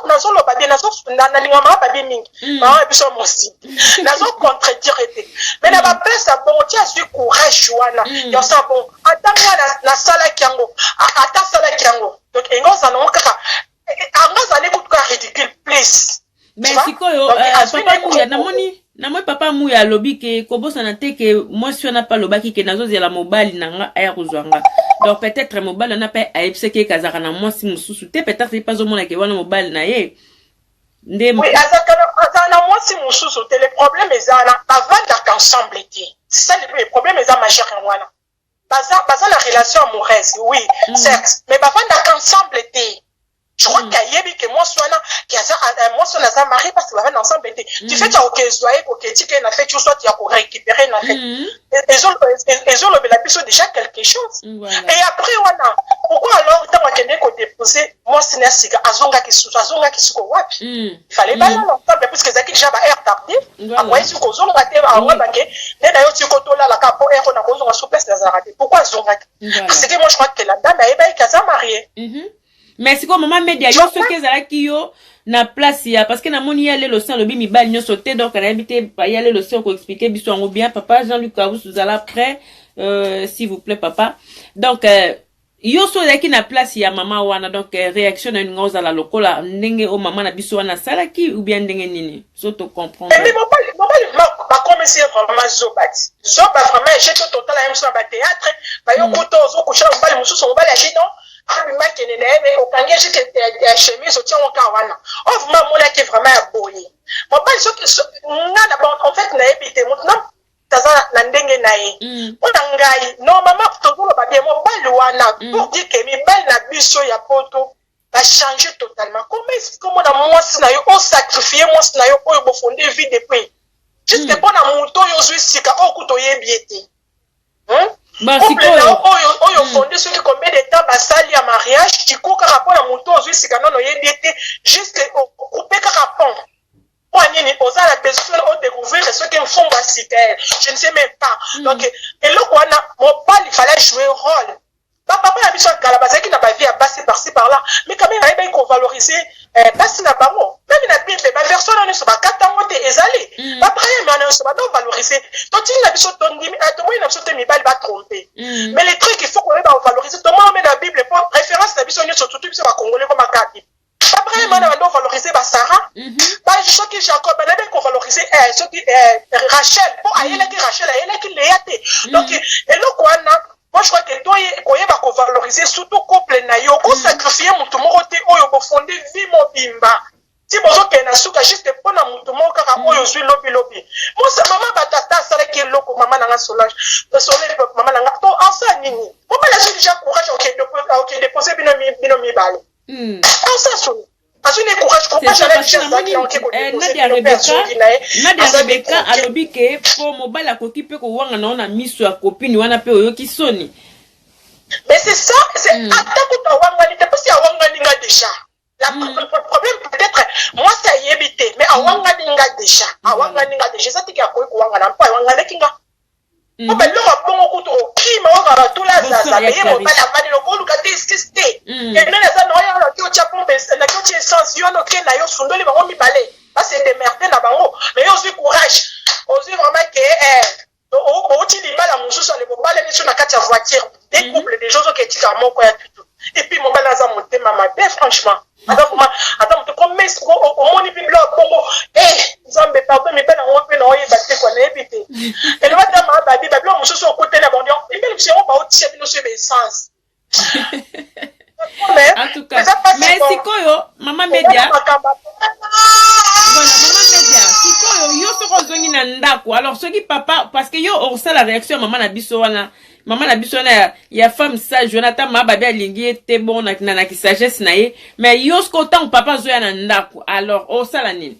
Speaker 8: nazoloba bien, nalinga mama babi mingi, mama ya biso mosi, nazocontredire te, mais na baplace ya bongo ti azwi courage wana ya osala bongo, ata nga nasalaki yango, ata asalaki yango, donc enga ozala nango kaka, anga azali kutu kaka ridicule plus.
Speaker 6: Mais sikoyo, papa Muya, namoni Namoni papa Muya alobi ke kobosana te ke mwasi wana pe alobaki ke nazozela mobali na nga aya kozwa nga. Donc peut-être mobali wana pe ayebisaki ye ke azalaka na mwasi mosusu te, peut-être ye pe azomona ke wana mobali na ye nde.
Speaker 8: Oui, azalaka na azala na mwasi mosusu te, le problème eza wana bavandaka ensemble te. C'est ça le problème eza majeur yango wana. Baza baza na relation amoureuse oui, certes, mais bavandaka ensemble te. Je crois qu'ayebi que mwasi wana que aza mwasi wana aza marie parce que bavanda ensemble te. Du fait ya kokezwa ye koketika ye na feti ou soit ya ko récupérer na feti. Ezolobela biso déjà quelque chose. Et après wana pourquoi alors ntango akendeki ko déposer mwasi na ya sika azongaki susu azongaki siko wapi? Il fallait balala ensemble puisque ezalaki déjà ba heure tardive. Akoki su kozonga te akoyeba ke nde na yo tiko tolala kaka po heure oyo nakozonga sur place nazalaka te. Pourquoi azongaki? Parce que moi je crois que la dame ayebaki ke aza marie.
Speaker 6: Mais sikoyo mama Media, yo soki ezalaki yo na place ya, parce que namoni ya lelo si alobi mibali nyonso te, donc nayebi te ya lelo si oko expliquer biso yango bien. Papa Jean-Luc Kabous, ozala prêt, s'il vous plaît papa. Donc yo so ozalaki na place ya mama wana, donc réaction na yo ninga ozala lokola ndenge o mama na biso wana asalaki ou bien ndenge nini? So to comprendre.
Speaker 8: Mais mobali, mobali bakomisi ye vraiment zoba ti. Zoba vraiment eje to totala ye mosusu na ba théâtre, ba yo kuta ozo coucher na mobali mosusu, mobali ati non, abima akende na ye, mais okangi ye juste ya chemise otie yango kaka wana. Oyo vraiment amonaki vraiment ya boye. Mobali soki nga na bon en fait nayebi te moto na aza na ndenge na ye. Mpo na ngai normalement tozoloba bien mobali wana pour dire que mibali na biso ya poto ba changer totalement. Comment est-ce que omona mwasi na yo o sacrifier mwasi na yo oyo bofonde vie depuis jusque mpo na moto oyo ozwi sika oyo kutu oyebi ye te. Couple na yo oyo oyo fonde soki combien de temps basali ya mariage du coup kaka mpo na moto ozwi sika nano oyebi ye te jusque ocoupe kaka pont. Mpo nini oza na besoin o découvrir soki mfumbu ya sika je ne sais même pas. Donc eloko wana mobali fallait jouer rôle. Ba papa na biso ya kala bazalaki na ba vie ya basi par ci par là, mais quand même bayebaki ko valoriser basi na bango. Meme na Bible ba version wana nyonso bakata yango te, ezali. Ba Abraham wana nyonso ba valoriser. Totindi na biso tondimi, tomoni na biso te mibali ba tromper. Mais le truc il faut koyeba ko valoriser. Tomoni meme na Bible po référence na biso nyonso surtout biso ba Congolais koma kaka Bible. Abraham wana bando valoriser ba Sarah, ba soki Jacob banabe ko valoriser soki Rachel po ayelaki Rachel ayelaki Léa te. Donc eloko wana moi je crois que toye koyeba ko valoriser surtout couple na yo, ko sacrifier mutu moko te oyo bo fonder vie mobimba. Ti bozokende na suka juste mpo na mutu moko kaka oyo ozwi lobi lobi. Mosa mama bato ata asalaki eloko mama na nga Solange, Soleil mama na nga to asala nini? Mobali azwi déjà courage oke déposer bino bino mibale. Asa soni. Azwi ne courage, courage ala déjà azalaki na oke ko déposer
Speaker 6: Nadia
Speaker 8: bino mpe
Speaker 6: Rebecca,
Speaker 8: azongi na ye.
Speaker 6: Nadia
Speaker 8: Aza
Speaker 6: Rebecca
Speaker 8: décroqué.
Speaker 6: alobi ke po mobali akoki pe kowanga na yo na miso ya copine wana pe oyoki soni.
Speaker 8: Mais c'est ça, c'est ata kutu awangani te, parce que awangani nga déjà. La le problème peut-être mwasi ayebi te, mais awangani nga déjà. Awangani nga déjà, eza te ke akoki kowangana mpo awanganaki nga. Po biloko ya bongo kutu okima ozala batula zaza, mais ye mobali avandi loko oluka te excuse te. Kende naza na oyo naki otia pompe, naki otia essence, yo noke na yo sundoli bango mibale, ba se démerder na bango, mais yo ozwi courage, ozwi vraiment ke owuti libala mosusu ale bobalani so na kati ya voiture, deux couples déjà ozoke etika moko ya tutu. Et puis mobali aza motema mabe franchement. Aza vraiment aza moto comme omoni mpe biloko bongo eh Nzambe pardon mibali yango mpe na oyeba te kwa nayebi te. Eloba ta ma babi ba biloko mosusu okuteli na bango mibali mosusu yango baotia bino so ebe essence.
Speaker 6: En tout cas, mais sikoyo mama Media, voilà mama Media, sikoyo yo soko ozongi na ndako, alors soki papa, parce que yo osala réaction ya mama na biso wana, mama na biso wana ya femme sage wana, ata mama babi alingi ye te bon na na ki sagesse na ye, mais yo sikoyo ntango papa azoya na ndako, alors osala nini?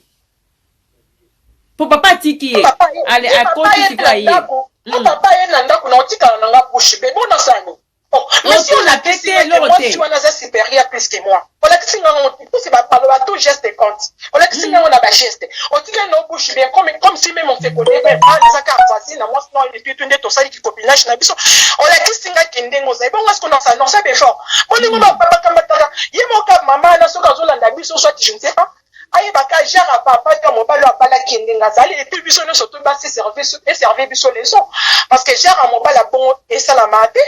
Speaker 6: Po papa atiki ye, ale akoti sikoyo ye.
Speaker 8: Papa ye na ndako na otikala na nga bouche bée, bona sani. Oh, mais si
Speaker 6: Otuna pe te eloko te.
Speaker 8: Mwasi wana aza supérieur plus que moi. Olakisi nga ngo pusi ba baloba tout geste compte. Olakisi nga ngo na ba geste. Otikali na bouche bien comme comme si même on se connaît même pas naza kaka voisine na mwasi non et puis tout nde tosali ki copinage na biso. Olakisi nga ki ndenge ozali. Bongo est-ce qu'on ça non ça effort. Bolingo ba bakambataka ye moko mama na soki azolanda biso soit je ne sais pas. Ayebaka genre ya papa to mobali oyo abalaki ye ndenge azali et puis biso nyonso to basi service e servir biso leçon parce que genre ya mobali ya bongo esalamaka te.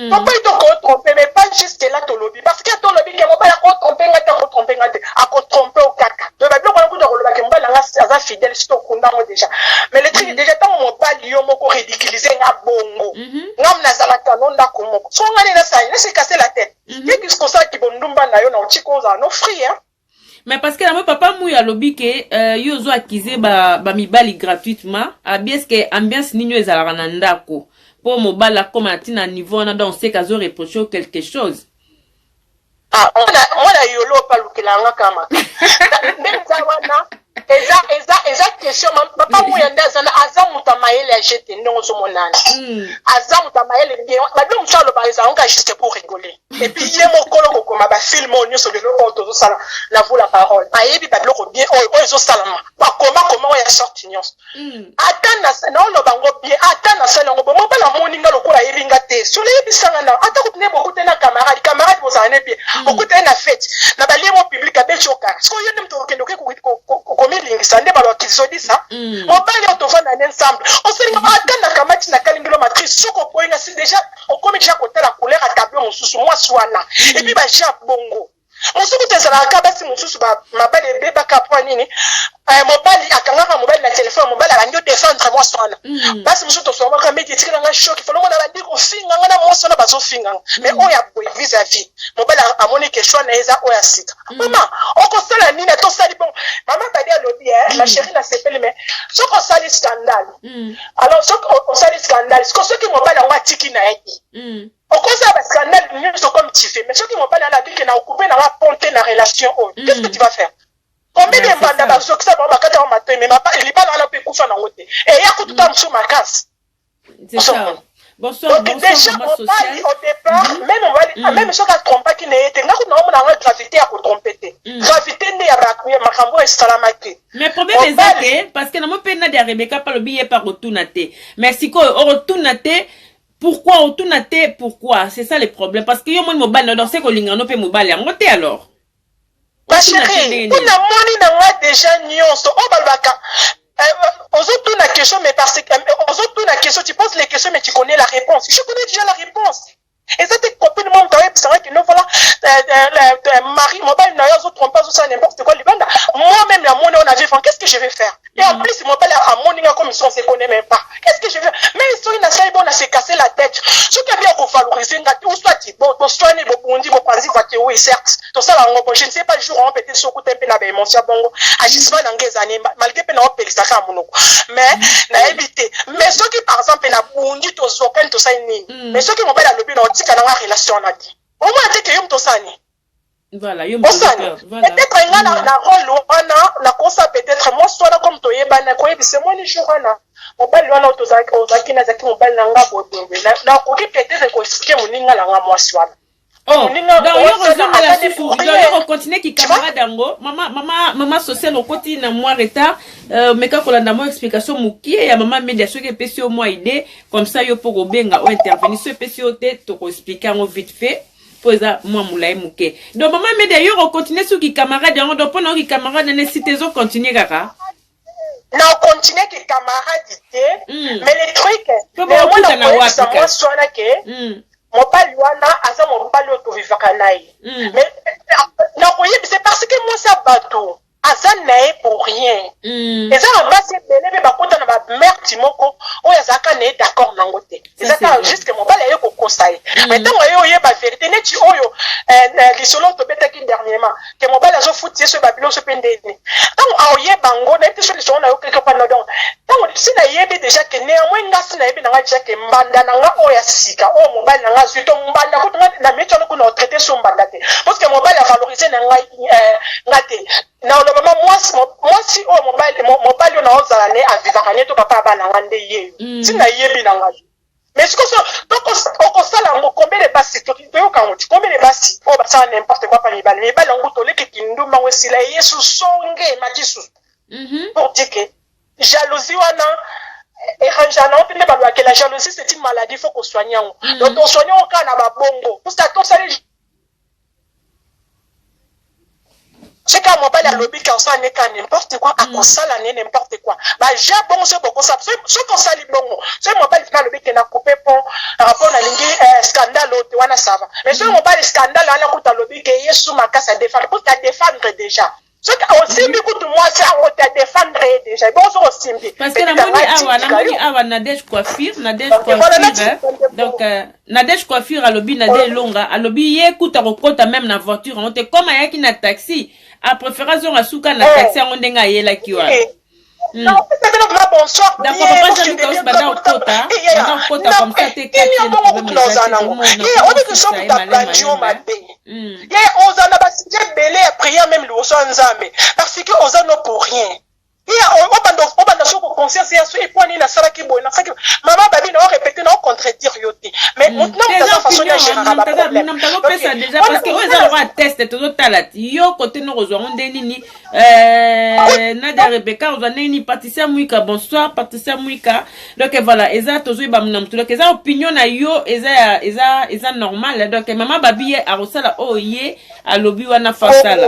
Speaker 8: Papa ye toko tromper mais pas jusque là tolobi parce que tolobi ke mobali ako tromper nga te ako tromper nga te ako tromper yo kaka donc ba biloko wana kutu akoloba ke mobali na nga aza Naza fidèle, si tokunda yango déjà. Mais le truc déjà, ntango mobali yo moko ridiculize nga bongo, nga nazalaka no ndako moko, so nga nde nasali nase casser la tête te, kosalaki bondumba na yo na otiki ozala no free, hein.
Speaker 6: Mais parce que namoi papa Muya alobi ke yo ozo accuser bamibali gratuitement. Abi est-ce que ambiance nini oyo ezalaka na ndako mpo mobali akóma na ntina niveau wana? Donc seke azo reproche yo quelque chose.
Speaker 8: Ah, mwana yolo opalukela nga kaka makambo nde eza wana. Eza question. Papa Muya nde aza aza moto ya mayele ya jete ndenge ozomonana. Aza moto ya mayele bien. Babilo mosusu alobaka ezalaka juste pour rigoler. Et puis ye mokolo kokoma bafilm oyo nyonso lelo oyo tozosala na vous la parole, ayebi babiloko bien oyo oyo ezosalama, bakoma koma oyo ya sorte nyonso. Ata naoloba yango bien, ata nasali yango bo, mobali amoni nga lokola ayebi nga te. Solo eyebisanga na ata kutu nde bokutani na camarade, camarade bozala ne bien, bokutani na fête na balie mo public, abeti okara. Sikoyo yo nde moto okende oke komilingisa nde balobaki zodisa mobali oyo tovanda ne ensemble, osalinga ata nakamati nakalingilo matrice. Soki oboyinga si déjà okomi déjà kotala couleur ya tableau mosusu, mwasi wana. Et puis baja bongo mosusu kutu ezalaka basi mosusu mabali ebebaka mpo nini? Mobali akangaka mobali na telefone, mobali abandi odéfendre mwasi wana. Basi mosusu tosomaka meti etikelanga choc, folomona bandi kofinganga na mwasi wana, bazofinganga. Mais oyo ya boye vis-à-vis mobali amoni ke choix na ye eza oyo ya sika. Mama, okosala nini? Ata osali bon, mama Badi alobi ma chérie, nasepeli. Mais soki osali scandale, alors soki osali scandale, soki mobali yango atiki na ye te, okozala bascandale nyonso comme tu fais, mais soki mobali ala abiki na okupe nanga ponte na relation oyo, qu'est-ce que tu vas faire? Combien de mbanda bazokisa bango, bakati yango matoi, mais libala wana mpe ekufa nango te, eya kutu ta mosusu makasi.
Speaker 6: Bonsoir,
Speaker 8: Donc déjà mobali au départ, même mobali, même soki atrompaki na ye te, nga kutu naomona yango gravité ya kotrompe te, gravité nde ya makambo oyo esalamaki.
Speaker 6: Mais problème eza te, parce que namo mpe Nadia Rebeka mpe alobi ye mpe akotuna te. Mais sikoyo okotuna te pourquoi? Otuna te pourquoi? C'est ça le problème, parce que yo moni mobali na donc se kolinga no mpe mobali yango te alors.
Speaker 8: Ma chérie, mpo namoni na nga déjà nyonso oyo balobaka, ozotuna question, mais parce que ozotuna question, tu poses les questions mais tu connais la réponse. Je connais déjà la réponse. Eza te copine mo moto ayebisanga ke no, voilà, mari, mobali na yo azotrompe, azosala n'importe quoi libanda. Moi-même namoni oyo na vivre, qu'est-ce que je vais faire? Et en plus mobali amoni nga comme si on se connaît même pas. Qu'est-ce que je vais faire? Mais soki nasali bon, nase casser la tête, soki abi akovaloriser nga te, ou soit bon, toswani, bobundi, bopanzi voiture, oui, certes, tosala yango. Bon, je ne sais pas, jour wana peut-être soki te mpe na baémotion ya bongo, agissement na nga ezali malgré mpe naopelisaka ya monoko, mais nayebi te. Mais soki par exemple nabundi, tozokani, tosali nini, mais soki mobali alobi na otika nanga relation wana te, omona te ke yo moto osani.
Speaker 6: Voilà, yo.
Speaker 8: Osani peut-être nga na rôle wana nakosa peut-être mwasi wana comme toyebana, koyebisa emoni jour wana mobali wana oyo ozalaki nazalaki mobali na nga boyeboye, nakoki peut-être koexpliquer moninga na nga mwasi wana.
Speaker 6: Oh, donc yo kozongela susu, donc yo kocontinue kicamarade yango. Mama, mama, mama Social, okoti na mwa retard, meka kolanda mwa explication mokie ya mama Media. Soki epesi yo mwa idée comme ça, yo mpo kobenga o intervenir. So epesi yo te, tokoexplike yango vite fait mpo eza mwa molai moke. Donc mama Media, yo kocontinue soki camarade yango, donc mpona oki camarade nane si te, ezocontinue kaka.
Speaker 8: Na continue ki camarade te, mais le truc,
Speaker 6: okutana wapi?
Speaker 8: Mwasi wana ke mobali wana aza mobali oyo tovivaka na ye, mais nakoyebisa parce que mwasi ya bato aza na ye pour rien. Eza na basi ebele mpe bakota na bamerti moko oyo azalaka na ye d'accord nango te, eza kaka jusque mobali aye kokosa ye. Mais ntango aye oyeba vérité neti oyo lisolo tobetaki dernièrement ke mobali azofuti ye so babilo so mpe ndeni, ntango aoyeba ngo, nayebi te so lisolo na yo quelque part. Donc ntango si nayebi déjà ke néanmoins nga si nayebi na nga déjà ke mbanda na nga oyo ya sika oyo mobali na nga azwi to mbanda kutu na meti wana kuna otraite so mbanda te, parce que mobali avalorize na ngai nga te. Na olobama mwasi, mwasi oyo mobali, mobali oyo naozala ne avivaka ne to papa ya bana nga nde ye yo si nayebi na ngai. Mais sikoyo okosala yango, combien de basi toyoka yango ti, combien de basi oyo basala n'importe quoi pa mibali, mibali yango toleki kindumba yango esila, ye susonge emati susu, pour dire que jalousie wana erangea nango mpe nde balobaka la jalousie, c'est une maladie, faut kosoigne yango. Donc tosoigne yango kaka na babongo, parce que tosali soki mobali alobi ka osala ne ka n'importe quoi, akosala ne n'importe quoi. Baja bongo soki bokosala, soki osali bongo, soki mobali fina alobi ke na coupe pont rapport, nalingi scandale oyo te wana, ça va. Mais soki mobali scandale wana kuta alobi ke ye su makasi adéfendre, parce que adéfendre déjà. Soki osimbi kutu mwasi yango te, adefendre ye déjà, ebongo soki osimbi.
Speaker 6: Parce que namoni awa, namoni awa Nadège Coiffure, Nadège Coiffure, donc Nadège Coiffure alobi, Nadège Elonga alobi ye kuta kokota même na voiture yango te, comme ayaki na taxi, apréféré azonga suka na taxi yango ndenge ayelaki wana.
Speaker 8: Bonsoir.
Speaker 6: D'accord, papa Jean-Luc Kaus, banda okota, banda okota comme ça te.
Speaker 8: Kimia bongo kutu naoza nango ye oyebi soki tablandi yo mabe ye, oza na basujet ebele ya prière même liboso ya Nzambe, parce que oza no pour rien. Ye obanda soki conscience ya so epo nini nasalaki boye, nasalaki. Mama Babi, na orépété, na ocontredire yo te, mais motu na moto aza façon ya géraka baproblème.
Speaker 6: Tazopesa déjà, parce que oyo eza lokwa test, tozotala ti yo kote no kozwa ngo nde nini. Nadia Rebecca ozwa ndenge nini? Patricia Mwika, bonsoir Patricia Mwika. Donc voilà, eza tozoyeba na motu, donc eza opinion na yo, eza eza eza normal. Donc mama Babi ye akosala oyo ye alobi wana, fasala.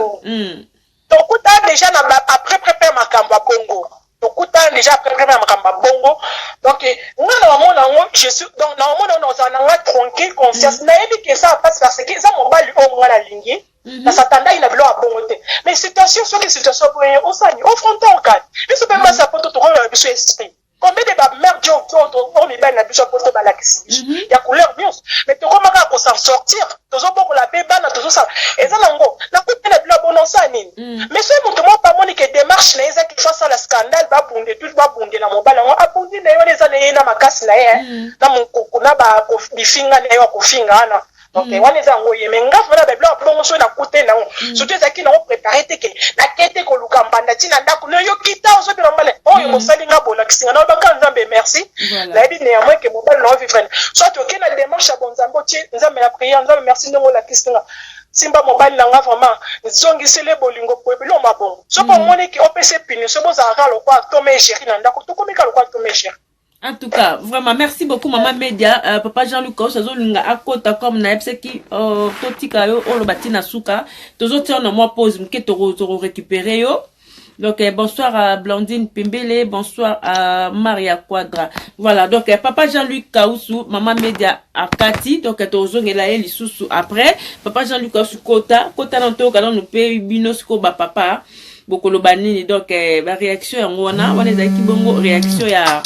Speaker 8: Tokuta déjà na après prépare makambo ya bongo, tokuta déjà après prépare makambo ya bongo. Donc nga na bamona yango, je suis, donc na bamona yango, nazala na nga tranquille conscience, nayebi ke eza mpasi parce que eza mobali oyo nga nalingi, nasatandaki na biloko ya bongo te. Mais situation, soki situation boye, osani ofronte okani biso mpe basi ya poto, tokoyola biso esprit. Combien de bamerde oyo mibali na biso ya poto balakisi biso ya couleur nyonso, mais tokoma kaka kosan sortir, tozobokola mpe bana, tozosala eza nango nakuti na bilo abono osala nini. Mais soki moto moko bamoni ke démarche na ye ezaki fo asala scandale, babunde tout, babundela mobali yango, abundi na ye wana, eza na ye na makasi na ye na mokoko na bifinga na ye ya kofinga wana. Donc wana eza yango ye. Mais nga vraiment, babiloko bongo, soki nakute nango, surtout ezalaki nango préparé te ke nake te koluka mbanda ntina ndako nayoki ta ozobela mobali oyo mosali nga bolakisi nga, nalobaka Nzambe merci. Nayebi néanmoins ke mobali na ovivre, soit oke na démarche ya bonzambe, otie Nzambe na prière: Nzambe, merci ndenge olakisi nga, simba mobali na nga vraiment, zongisele bolingo boye, biloko mabongo. Soki omoni ke opesa punition, bozalaka lokwa Tom et Jerry na ndako, tokomi ka lokwa Tom et Jerry.
Speaker 6: En tout cas, vraiment, merci beaucoup, Maman Media. Papa Jean-Luc Kaus, azolinga akota comme na yebisaki totika yo oloba ntina suka. Tozotia na mwa pause moke, toko récupérer yo. Donc, bonsoir à Blandine Pembele, bonsoir à Maria Quadra. Voilà, donc, Papa Jean-Luc Kausu, Maman Media akati, donc, tozongela ye lisusu après. Papa Jean-Luc Kausu, kota, kota na toyoka nanu mpe bino sikoyo ba papa bokoloba nini. Donc baréaction yango wana, wana ezalaki bongo réaction ya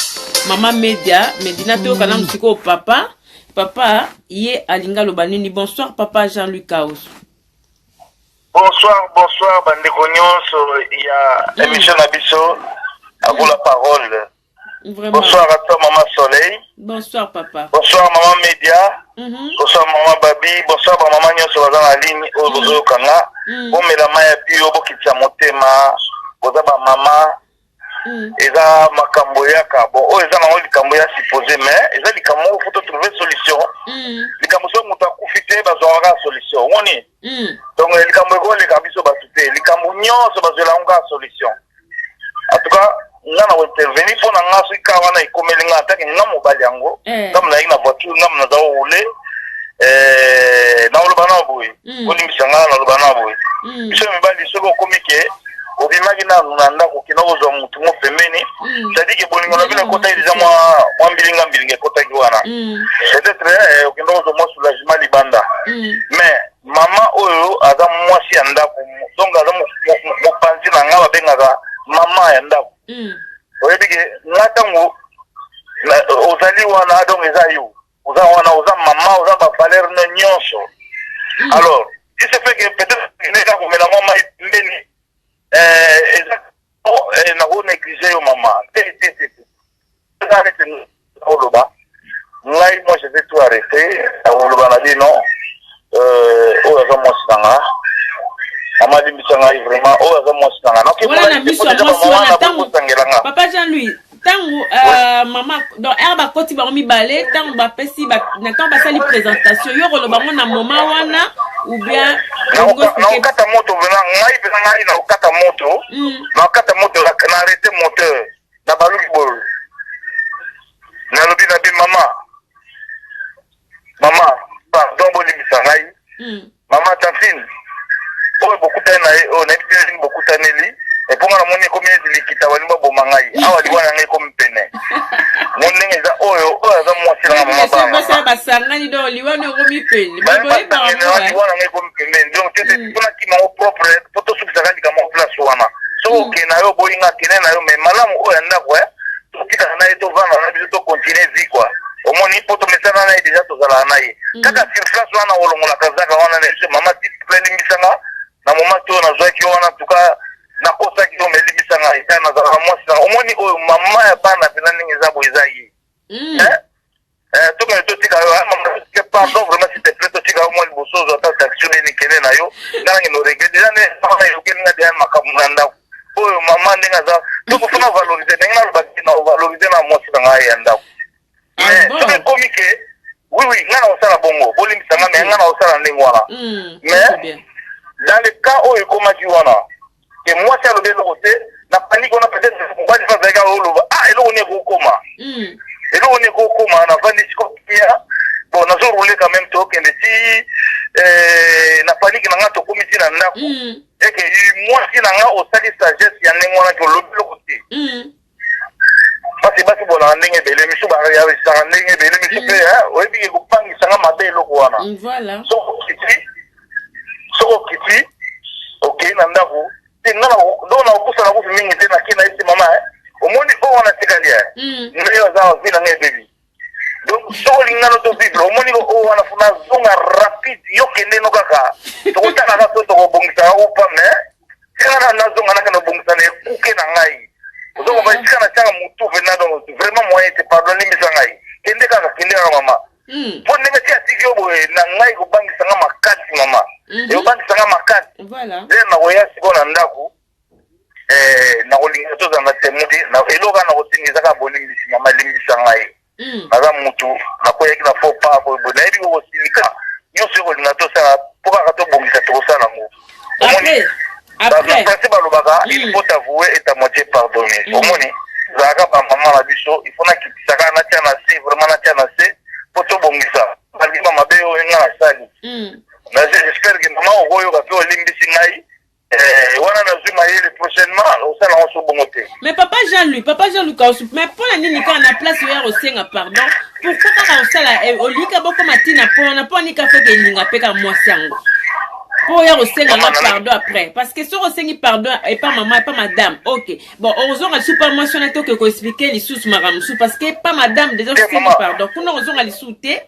Speaker 6: Mama Media Medina. Toyoka nanu sikoyo papa, papa ye alingi aloba nini. Bonsoir papa Jean-Luc Kausu.
Speaker 9: Bonsoir, bonsoir bandeko nyonso ya émission na biso À vous la parole.
Speaker 6: Vraiment.
Speaker 9: Bonsoir à toi, Maman Soleil.
Speaker 6: Bonsoir papa.
Speaker 9: Bonsoir Maman Media. Bonsoir Maman Babi, bonsoir bamama nyonso baza na ligne oyo bozoyokanga. Bomela mai ya pio, bokitisa motema, boza bamama. Eza makambo eyaka bon, oyo eza nango likambo ya supposé, mais eza likambo moko faut totrouve solution. Likambo soki moto akufi te, bazwaka kaka solution, omoni. Donc likambo ekoleka biso bato te, likambo nyonso bazwela yango kaka solution. En tout cas, nga na kointervenir mpo na nga, soki kaka wana ekomeli nga atake nga mobali yango, ngambo nayaki na voiture, ngambo naza korouler, nakoloba na boye, kolimbisa nga, naloba na boye: biso mibali, soki okomi ke obimaki nanu na ndako, okenda kozwa motu mo pembeni, c'est-à-dire ke bolingo na bino ekotaki deja mwa mbilinga mbilinga ekotaki wana. Peut-être okenda kozwa mwa soulagement libanda, mais mama oyo aza mwasi ya ndako, donc aza mopanzi na nga, babengaka mama ya ndako. Oyebi ke nga ntango ozali wana, donc eza yo oza wana, oza mama, oza bavaleur no nyonso. Alors il se fait que peut-être neka komela mwa mai pembeni, eza nako néglige yo mama te te te te, eza neti oloba ngai, moi je vais tout arrêter. Nakoloba na bino, oyo aza mwasi na nga, mama alimbisa ngai vraiment, oyo aza mwasi na nga.
Speaker 6: Wana na miso ya mwasi wana, ntango papa Jean Louis, ntango mama, donc ere bakoti bango mibale, ntango bapesi na ntango basali présentation, yo koloba ngo na moment wana ou bien?
Speaker 9: Nakokata moto vraiment, ngai mpenza, ngai nakokata moto, nakokata moto, na arrêté moteur, na baluki boye, nalobi na bi: "Mama, mama, pardon, bolimbisa ngai, mama Tantine oyo bokutani na ye oyo, nayebi te nini bokutaneli eponga, namoni ekomi neti likita, balingi baboma ngai awa, liwa na ngai ekomi pene mo ndenge eza oyo, oyo aza mwasi nanga, mama
Speaker 6: bana basangani, donc liwa na ekomi pene."
Speaker 9: Liwa na ngai ekomi pembeni, donc te mpona kima ngo propre po tosukisaka likambo place. Soki okende na yo oboyi nga, kende na yo, mais malamu oyo ya ndako eh, totikala na ye, tovanda na biso, tocontinue vie quoi. Omoni, mpo tomesana na ye déjà, tozalaka na ye kaka sur place wana. Olongola kazaka wana na biso, mama, s'il te plaît, limbisa nga na moment oyo nazwaki yo wana. En tout cas nakosaki yo, mais limbisa nga, eta nazalaka mwasi na. Omoni, oyo mama ya bana mpena ndenge eza boye, eza ye. Hein? Tokende, totika yo, mama, pardon, vraiment, s'il te plaît, totika yo mwa liboso, ozwa ata taxi ndeni, kende na yo. Nga nange no regret déjà nde wana eyokeli nga deya makambo na ndako oyo. Mama ndenge aza, donc faut na valoriser ndenge nalobaki, na valoriser na mwasi na ngai ya ndako. Mais soki ekomi ke oui, nga na kosala bongo, bolimbisa nga, mais nga na kosala ndenge wana. Mais dans le cas oyo ekomaki wana ke mwasi alobi eloko te na panike wana, peut-être mobali fa azalaki oloba: "Ah, eloko nini ekokoma, eloko nini ekokoma?" Navandi siko pia, bon, nazorouler quand même, tokende ti na panike na nga, tokomi ti na ndako eke mwasi na nga osali sagesse ya ndenge wana ke olobi eloko te, parce basi bolaka ndenge ebele, misu bareagisaka ndenge ebele, misu mpe oyebi ke kopangisanga mabe eloko wana. Soki okiti, soki okiti, okei na ndako te, nga donc na kopusa na kufi mingi te. Nakei na yesi: "Mama, omoni oyo wana tikali ndenge aza, vie na ngai ebebi. Donc soki olingi ngano tovivre, omoni oyo wana, faut nazonga rapide. Yo kende no kaka, tokotalaka so tokobongisaka upa, mais tika nazonga, nakende obongisa na ekuke na ngai." Ozokoba esika natiaka motu mpena. Donc vraiment moyen te, pardon, limbisa ngai, kende kaka, kende kaka mama, mpo ndenge ti atiki yo boye na ngai kobangisanga makasi, mama, ekobangisanga makasi. Nde nakoya sikoyo na ndako, nakolinga tozala na temo te. Eloko kaka nakosenga eza kaka bolimbisi. Mama, limbisa ngai, naza mutu, nakweyaki na faux pas boye, nayebi kokosilika nyonso ekolinga tosala mpo kaka tobongisa, tokosala yango. Omoni, bafrançais balobaka: "Il faut avouer et à moitié pardonner." Omoni, ezalaka bamama na biso, il faut nakitisa kaka, natia na se, vraiment natia na se mpo tobongisa balima mabe oyo nga nasali. J'espère que mama okoyoka mpe olimbisi ngai wana, nazwi mayele, prochainement osala yango so bongo te.
Speaker 6: Mais papa Jean-Louis, papa Jean-Louis Kausu, mais mpo na nini kaka na place oyo ya kosenga pardon, pourquoi kaka osala olika bokoma ntina mpo wana, mpo anika feke elinga mpe kaka mwasi yango mpo oya kosenga nga pardon après? Parce que soki osengi pardon epa mama, epa madame, ok, bon, ozonga lisusu pa mwasi wana te, oke koexpliquer lisusu makambo mosusu, parce que pa madame déjà osengi pardon kuna, ozonga lisusu te.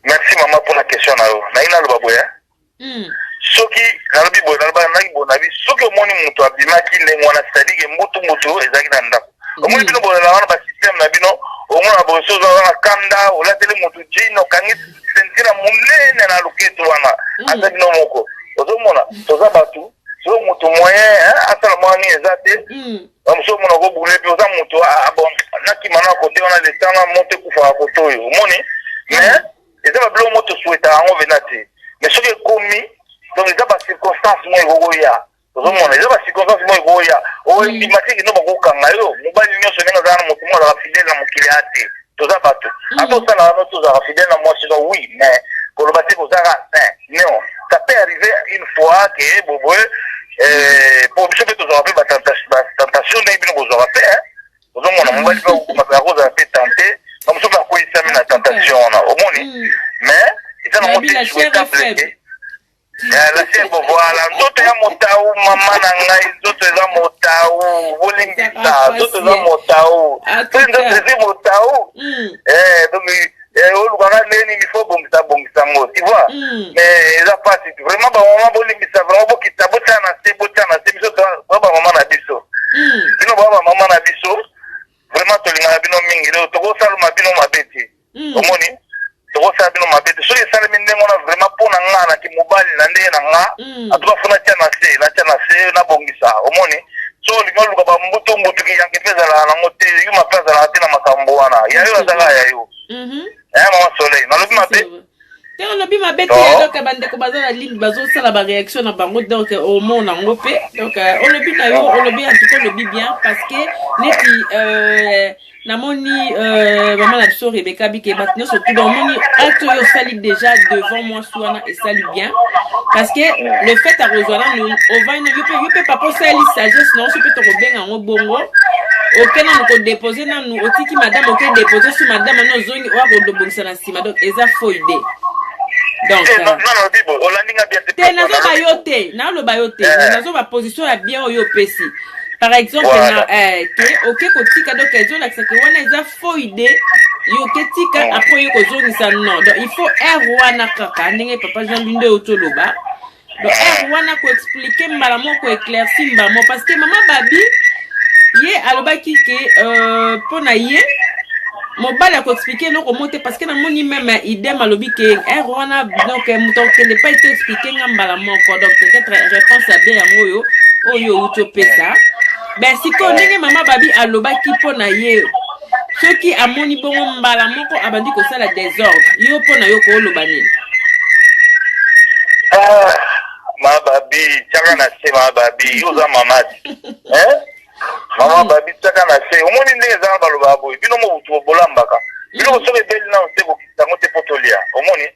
Speaker 9: Merci mama mpona question na yo. Nayi naloba boye, soki nalobi boye, naloba naki boye, nabi soki omoni moto abimaki ndenge wana, c'est-à-dire ke mbutu mbutu ezalaki na ndako. Omoni, bino bolela wana basystème na bino, omona boye, so oza na kanda, olateli motu jean, okangi ceinture monene na loketo wana, aza bino moko. Ozomona, toza bato, soki moto moyen asala mwa nini eza te, bamosu omona kobule mpe oza moto, bon, nakima na kote wana, letanga moto ekufaka kote oyo. Omoni, mais eza babiloko mo tosouhaitaka yango vena te. Mais soki ekomi, donc eza bacirconstance mo ekokoya. Ozomona, eza bacirconstance mo ekoya, ondima te kino bakokanga yo. Mobali nyonso ndenge azala na motu mo azalaka fidèle na mokili ya te. Toza bato, ata osalaka no, tozalaka fidèle na mwasi no, oui, mais koloba te kozalaka saint, non. Ça peut arriver une fois ke boboye, po biso mpe tozwaka mpe batentation ndenge bino bozwaka mpe. Ozomona, mobali mpe akozala mpe tenté, bamosusu mpe akweyisami na tentation wana. Omoni, mais eza nango te souhaitable te. La chair, bon, voilà, nzoto ya motau, mama na ngai, nzoto eza motau, bolimbisa, nzoto eza motau, soki nzoto ezi motau, donc olukaka ndenge nini, faut bongisa, bongisa yango, tu vois. Mais eza pasi vraiment. Bamama, bolimbisa vraiment, bokita, botia na se, botia na se. Biso toa bamama na biso, bino baa bamama na biso, vraiment tolingaka bino mingi, tokosaluma bino mabe te. Omoni, tokosala bino mabe te. Soki esalemi ndenge wana, vraiment mpo na nga naki mobali na ndenge na nga, atuka faut natia na se, natia na se, nabongisa. Omoni, so olingi oluka bambutu mbutu, kiyanke mpe ezalaka nango te, yuma mpe azalaka te na makambo wana. Ya yo azalaka ya yo. Mama Soleil, nalobi mabe?
Speaker 6: Te, olobi mabe te. Donc bandeko baza na ligne, bazosala baréaction na bango, donc omona yango mpe. Donc olobi na yo, olobi, en tout cas olobi bien, parce que neti namoni mama na biso Rebeka bike, bato nyonso tu omoni acte oyo osali déjà devant mwasi wana, esali bien, parce que le fait akozwa nanu ovandi yo mpe, yo mpe papa osali sagesse na oso mpe, tokobenga yango bongo. Oke nanu kodépose nanu, otiki madame, oke dépose su madame wana, ozongi oya kodobongisa na nsima. Donc eza faux idée. Donc
Speaker 9: Eh, non, non, nalobi boye, olandi nga bien te.
Speaker 6: Te, nazoba yo te, naloba yo te. Nazoba position ya bien oyo opesi. Par exemple, na ke oke kotika, donc ezolakisa ke wana eza faux idée. Yo oke tika, après oye kozongisa, non. Donc il faut aire wana kaka ndenge papa Jean Louis nde otoloba. Donc aire wana koexpliquer mbala moko, koéclaircir mbala moko, parce que mama Babi ye alobaki ke mpo na ye mobali akoexpliquer eloko mo te, parce que namoni même idem alobi ke aire wana, donc moto akokende pa ete expliquer nga mbala moko. Donc peut-être réponse ya bien yango oyo outi opesa. Ben sikoyo, ndenge mama Babi alobaki, mpo na ye soki amoni bongo mbala moko abandi kosala désordre, yo mpo na yo kooloba nini?
Speaker 9: Ah, ma Babi, tiaka na se. Ma Babi, yo oza mama te, hein? Mama Babi, tiaka na se. Omoni ndenge ezanga, balobaka boye, bino mo butu bolambaka biloko, soki ebeli nano te, kokisa yango te mpo tolia. Omoni?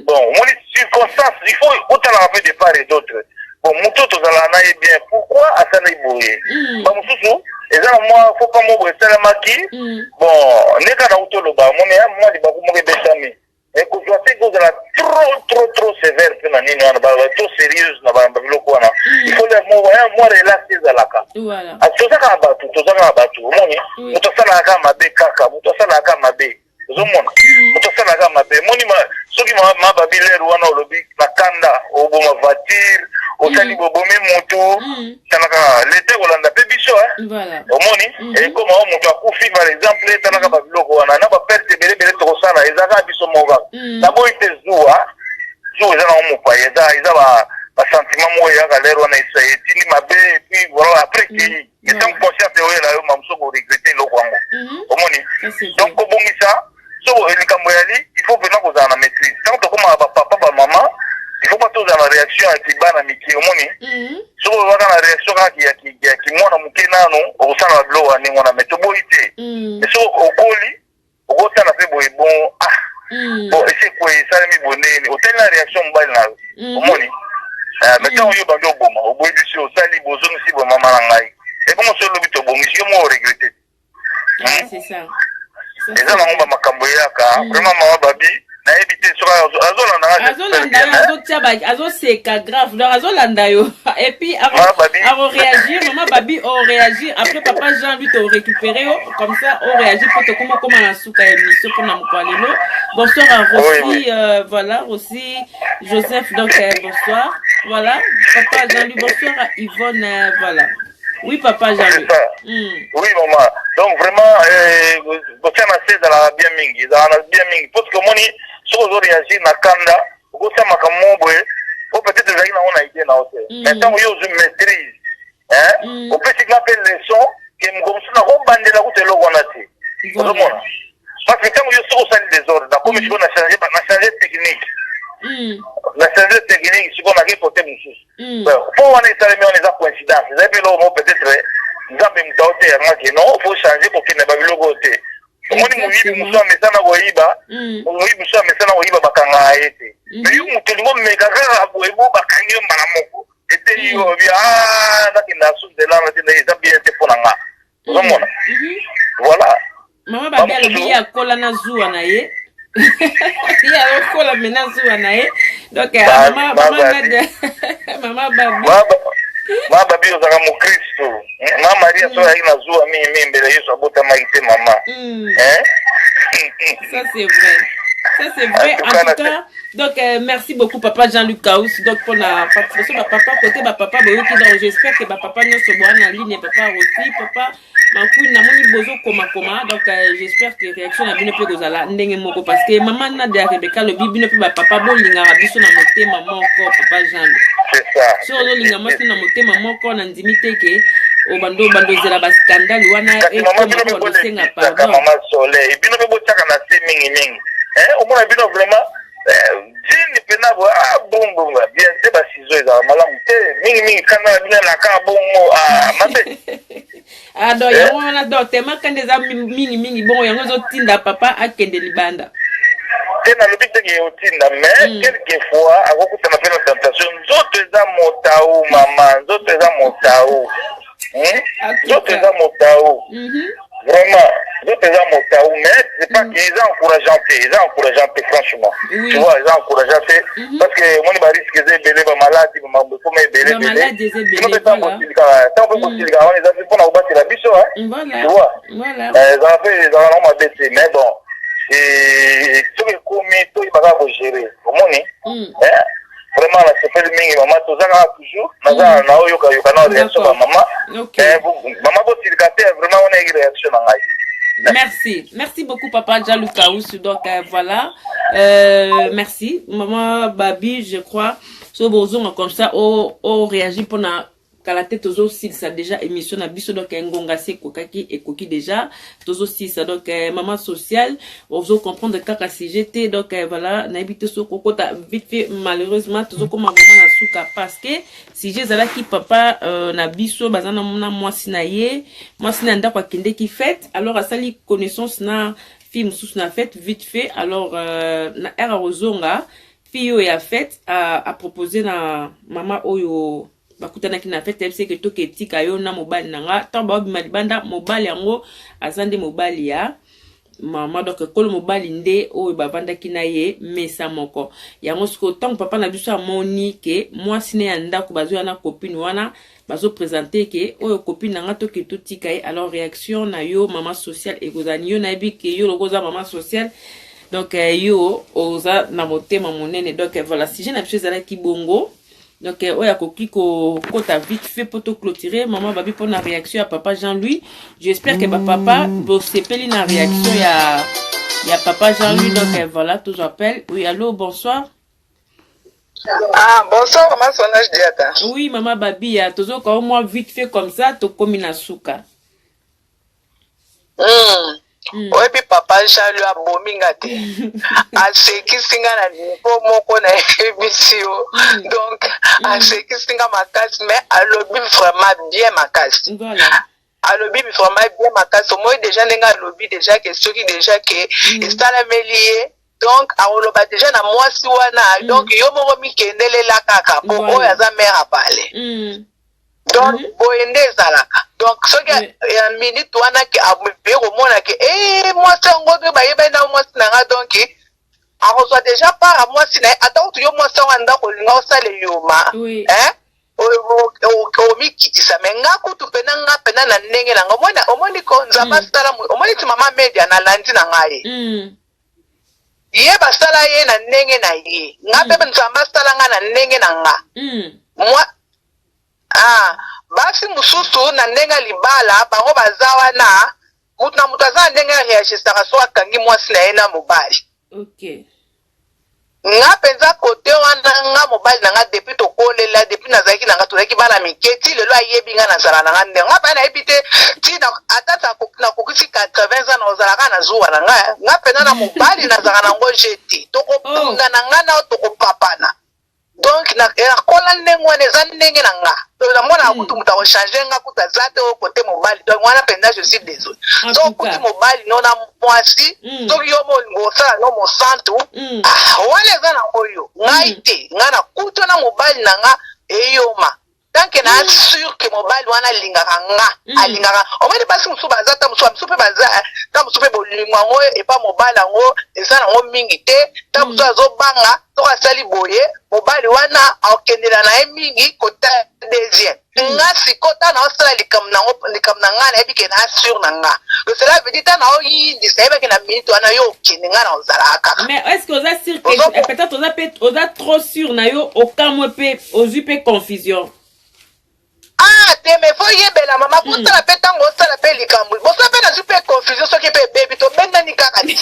Speaker 9: Bon, omoni circonstance, il faut otalaka mpe de part et d'autre. Bon, moto oyo tozalaka na ye bien, pourquoi asalaki boye? Bamosusu eza na mwa fopa moko boye esalemaki. Bon, nde kaka nauti oloba, omoni ya mwa libaku moko ebetami, ekozwa te kozala trop trop trop sévère mpe na nini wana, trop sérieuse na babiloko wana. Il faut mwa relax ezalaka. Toza kaka bato, toza kaka bato. Omoni, moto asalaka kaka mabe, kaka moto asalaka kaka mabe. Ozomona, moto asalaka kaka mabe. Omoni, soki mababi lere wana olobi na kanda, oboma voiture, osali bobomi motu, tala kaka lete kolanda mpe biso. Omoni, ekoma o moto akufi par exemple. Talaka babiloko wana na baperte ebelebele tokosala, eza kaka biso moko kaka. Naboyi te, zuwa, zuwa eza nango mopaya, eza basentiment moko eyaka lere wana, etindi mabe, et puis voilà, après kei. Mais ntango conscience eoyela yo, mamosu koregretter eloko yango. Omoni, donc kobongisa so likambo eyali, il faut mpena kozala na maîtrise. Ntango tokomaka bapapa, bamama, il faut pas tozala na réaction ya kibana mike. Omoni, soki ozalaka na réaction kaka ya kimwana moke nano, okosala babiloko ya ndenge wana. Mais toboyi te, mais soki okoli, okotala mpe boye, bon, ah bon, esi ekoye, esalemi boye ndenge otali na réaction mobali na yo. Omoni, mais ntango yo bandi oboma, oboyi biso, osali bozongisi boye, mama na ngai, ebongo so olobi tobongisi, yo moko oregretter. Eza nango bamakambo eyaka vraiment. Mama Babi, nayebi te soki azolanda.
Speaker 6: Azolanda yo, azotia, azoseka grave. Donc azolanda yo et puis akoréagir. Mama Babi oréagir après papa Jean Louis, torécupéré yo comme ça, oréagir mpo tokoma koma na suka ya émission mpona mokolo lelo. Bonsoir à Rossi, oui, oui. Voilà, Rossi Joseph, donc bonsoir. Voilà, papa Jean Louis, bonsoir à Yvonne, voilà. Oui, papa Jean-Louis.
Speaker 9: Oui, maman. Donc vraiment, kotia na se ezalaka bien mingi, ezalaka na bien mingi, parce que omoni, soki ozoréagir na kanda, okosala makambo moko boye po peut-être ezalaki nango na idée na yo te. Mais ntango yo ozwi maîtrise, opesi nga mpe leçon ke moko mosusu nakobandela kuta eloko wana te. Ozomona, parce que ntango yo soki osali désordre, nakomi sikoyo na change technique, na change technique, sikoyo nake kote mosusu mpo wana esalemi. Wana eza coïncidence, ezali mpe eloko moko peut-être Nzambe moto aoteyanga ke non, faut changer, kokende babiloko oyo te. Omoni, moyibi mosusu amesana koyiba, moyibi mosusu amesana koyiba, bakangaka ye te. Mais yo moto olingi omeka kaka boye, bo bakangi yo mbala moko, eteli yo obi nakende asu nzela wana te, eza bien te mpo na nga. Ozomona, voilà.
Speaker 6: Mama Babi alobi ye akola na zuwa na ye, ye akola me na zuwa na ye. Donc mama, mama Nadia, mama Babi.
Speaker 9: Ma Babi, ozalaka mokristo. Ma Maria so azalaki na zuwa mingi mingi mbele Yesu abotamaki te, mama.
Speaker 6: Ça c'est vrai, ça c'est vrai. En tout cas, donc merci beaucoup papa Jean-Luc Kaous, donc pour la participation. Bapapa, côté bapapa boyoki. Donc j'espère que bapapa nyonso boa na ligne, papa aussi, papa Makwini, namoni bozokomakoma. Donc j'espère que réaction na bino mpe kozala ndenge moko, parce que mama Nadia Rebeka alobi bino mpe bapapa bolingaka biso na motema moko. Papa Jean-Luc, so ozolinga mwasi na motema moko, na ndimi te ke obando obando ozela bascandale wana ekoma osenga pardon.
Speaker 9: Mama Soleil, bino mpe botiaka na se mingimingi. Omona bino vraiment jini mpena bongo bien te, basizo ezala malamu te mingimingi, kanda na bino elaka bongo mabe.
Speaker 6: Ah, donc yango wana, donc tema kanda eza mingimingi bongo, yango ezotinda papa akende libanda.
Speaker 9: Te, nalobi teke otinda, mais quelquefois akokutana mpe na tentation. Nzoto eza motau, mama, nzoto eza motau, nzoto eza motau. Vraiment, nzoto eza motau, mais c'est pas que eza encourageant te, eza encourageant te franchement. Tu vois, eza encourageant te parce que omoni ba risque eza ebele, ba maladi, ba mambo ekoma ebele
Speaker 6: Ba
Speaker 9: ebele.
Speaker 6: maladi eza ebele,
Speaker 9: Bino mpe ntango
Speaker 6: voilà.
Speaker 9: bosilikaka, ntango mpe bosilikaka wana eza mpe mpona kobatela biso, hein.
Speaker 6: Voilà.
Speaker 9: Tu vois.
Speaker 6: Voilà.
Speaker 9: Ezala mpe ezala nango mabe te, mais bon, soki ekomi toyeba kaka kogérer, omoni. Eh, vraiment nasepeli mingi mama, toza kaka toujours naza na oyokayoka na réaction
Speaker 6: D'accord.
Speaker 9: bamama.
Speaker 6: Ok.
Speaker 9: Mama bosilika te, vraiment wana eyaki réaction na ngai.
Speaker 6: Merci. Merci beaucoup, Papa Jalouka Oussou. Donc, voilà. Merci. Maman Babi, je crois. So, besoin comme ça, on réagit pour na kala te. Tozosilisa déjà émission na biso, donc ngonga se ekokaki, ekoki déjà, tozosilisa. Donc maman sociale, ozo comprendre kaka sujet te. Donc voilà, nayebi te soki okota vite fait. Malheureusement tozokoma vraiment na suka parce que sujet ezalaki papa na biso baza na mwasi na ye, mwasi na ndako akendeki fête, alors asali connaissance na fille mosusu na fête vite fait. Alors na heure akozonga, fille oyo ya fête apropose na mama oyo bakutanaki na fête, ayebisi eke toke etika yo na mobali na nga. Ntango baobima libanda, mobali yango aza nde mobali ya mama, donc ekolo mobali nde oyo bavandaki na ye mesa moko yango. Sikoyo ntango papa na biso amoni ke mwasi ne ya ndako bazoya na copine wana, bazoprésenter ke oyo copine na nga, toke totika ye. Alors réaction na yo, mama sociale, ekozala ni yo? Nayebi ke yo loko oza mama sociale, donc yo oza na motema monene. Donc voilà, sujet na biso ezalaki bongo. Donc oyo akoki kokota vite fait mpo toclôturer. Mama Babi, mpona réaction ya papa Jean-Louis, j'espère que bapapa bosepeli na réaction ya papa Jean-Louis. Donc voilà, toujours appel. Oui, allo, bonsoir.
Speaker 7: Ah, bonsoir, maman Solange Diata.
Speaker 6: Oui, mama Babi, ya tozoka au moins vite fait comme ça, tokomi na suka.
Speaker 7: Oyebi, papa Jean-Louis abomi nga te, asekisi nga na niveau moko nayebisi yo. Donc asekisi nga makasi, mais alobi vraiment bien makasi. Alobi vraiment bien makasi. Omoi déjà ndenge alobi déjà ke soki déjà ke esalameli ye, donc akoloba déjà na mwasi wana, donc yo moko mikendelela kaka po oyo aza mare apale. Donc boye nde ezalaka. Donc soki ya minute wana ke aye komona ke e mwasi yango mpe bayebani na mwasi na nga, donc akozwa déjà part ya mwasi na ye. Ata kutu yo mwasi yango andako olinga osala eyoma, hein? Omikitisa. Me nga kutu mpena, nga mpena na ndenge na nga, omoni ko Nzambe asala, omoni ti mama media nalandi na ngai, ye basala ye na ndenge na ye, nga mpe Nzambe asala nga na ndenge na nga. Mwa ah, basi mosusu na ndenge ya libala bango baza wana, mutu na mutu aza na ndenge aréagisaka so akangi mwasi na ye na mobali. Nga mpenza kote wana, nga mobali na nga depuis tokolela, depuis nazalaki na nga, tozalaki bana mike ti lelo, ayebi nga nazala na nga ndenge nga mpe nayebi te ti ata nakokisi 80 ans, nazalaka na zuwa na nga. Nga mpenza na mobali nazalaka nango je te, tokobunda na nga na tokopapana. Donc nakola ndenge wana, eza ndenge na nga. Namona kutu moto akochanger nga kutu aza te oyo kote mobali. Donc wana mpenza je suis désolé, so okuti mobali no na mwasi, soki yo molingo osala no mosantu, wana eza nango yo, ngai te. Ngai nakuti na mobali na nga eyoma, tant que na sûr que mobali wana alingaka nga, alingaka. Omoni basi mosusu baza, ta mosusu mosusu mpe baza, ta mosusu mpe bolingo yango epa mobali yango eza nango mingi te, ta mosusu azobanga soki asali boye mobali wana akendela na ye mingi kota deuxième. Nga sikoyo ta na osala likambo nango, likambo na nga nayebi ke na sûr na nga. Donc cela veut dire ta na oyindisa, yebaki na minute wana yo okende, nga na ozalaka kaka.
Speaker 6: Mais est ce que oza sûr que peut-être oza mpe oza trop sûr na yo, okamwe mpe ozwi mpe confusion?
Speaker 7: Ah te, mais faut yebela mama, kosala mpe ntango osala mpe likambo bosala mpe nazwi mpe confusion, soki mpe ebebi tobendani kaka ti.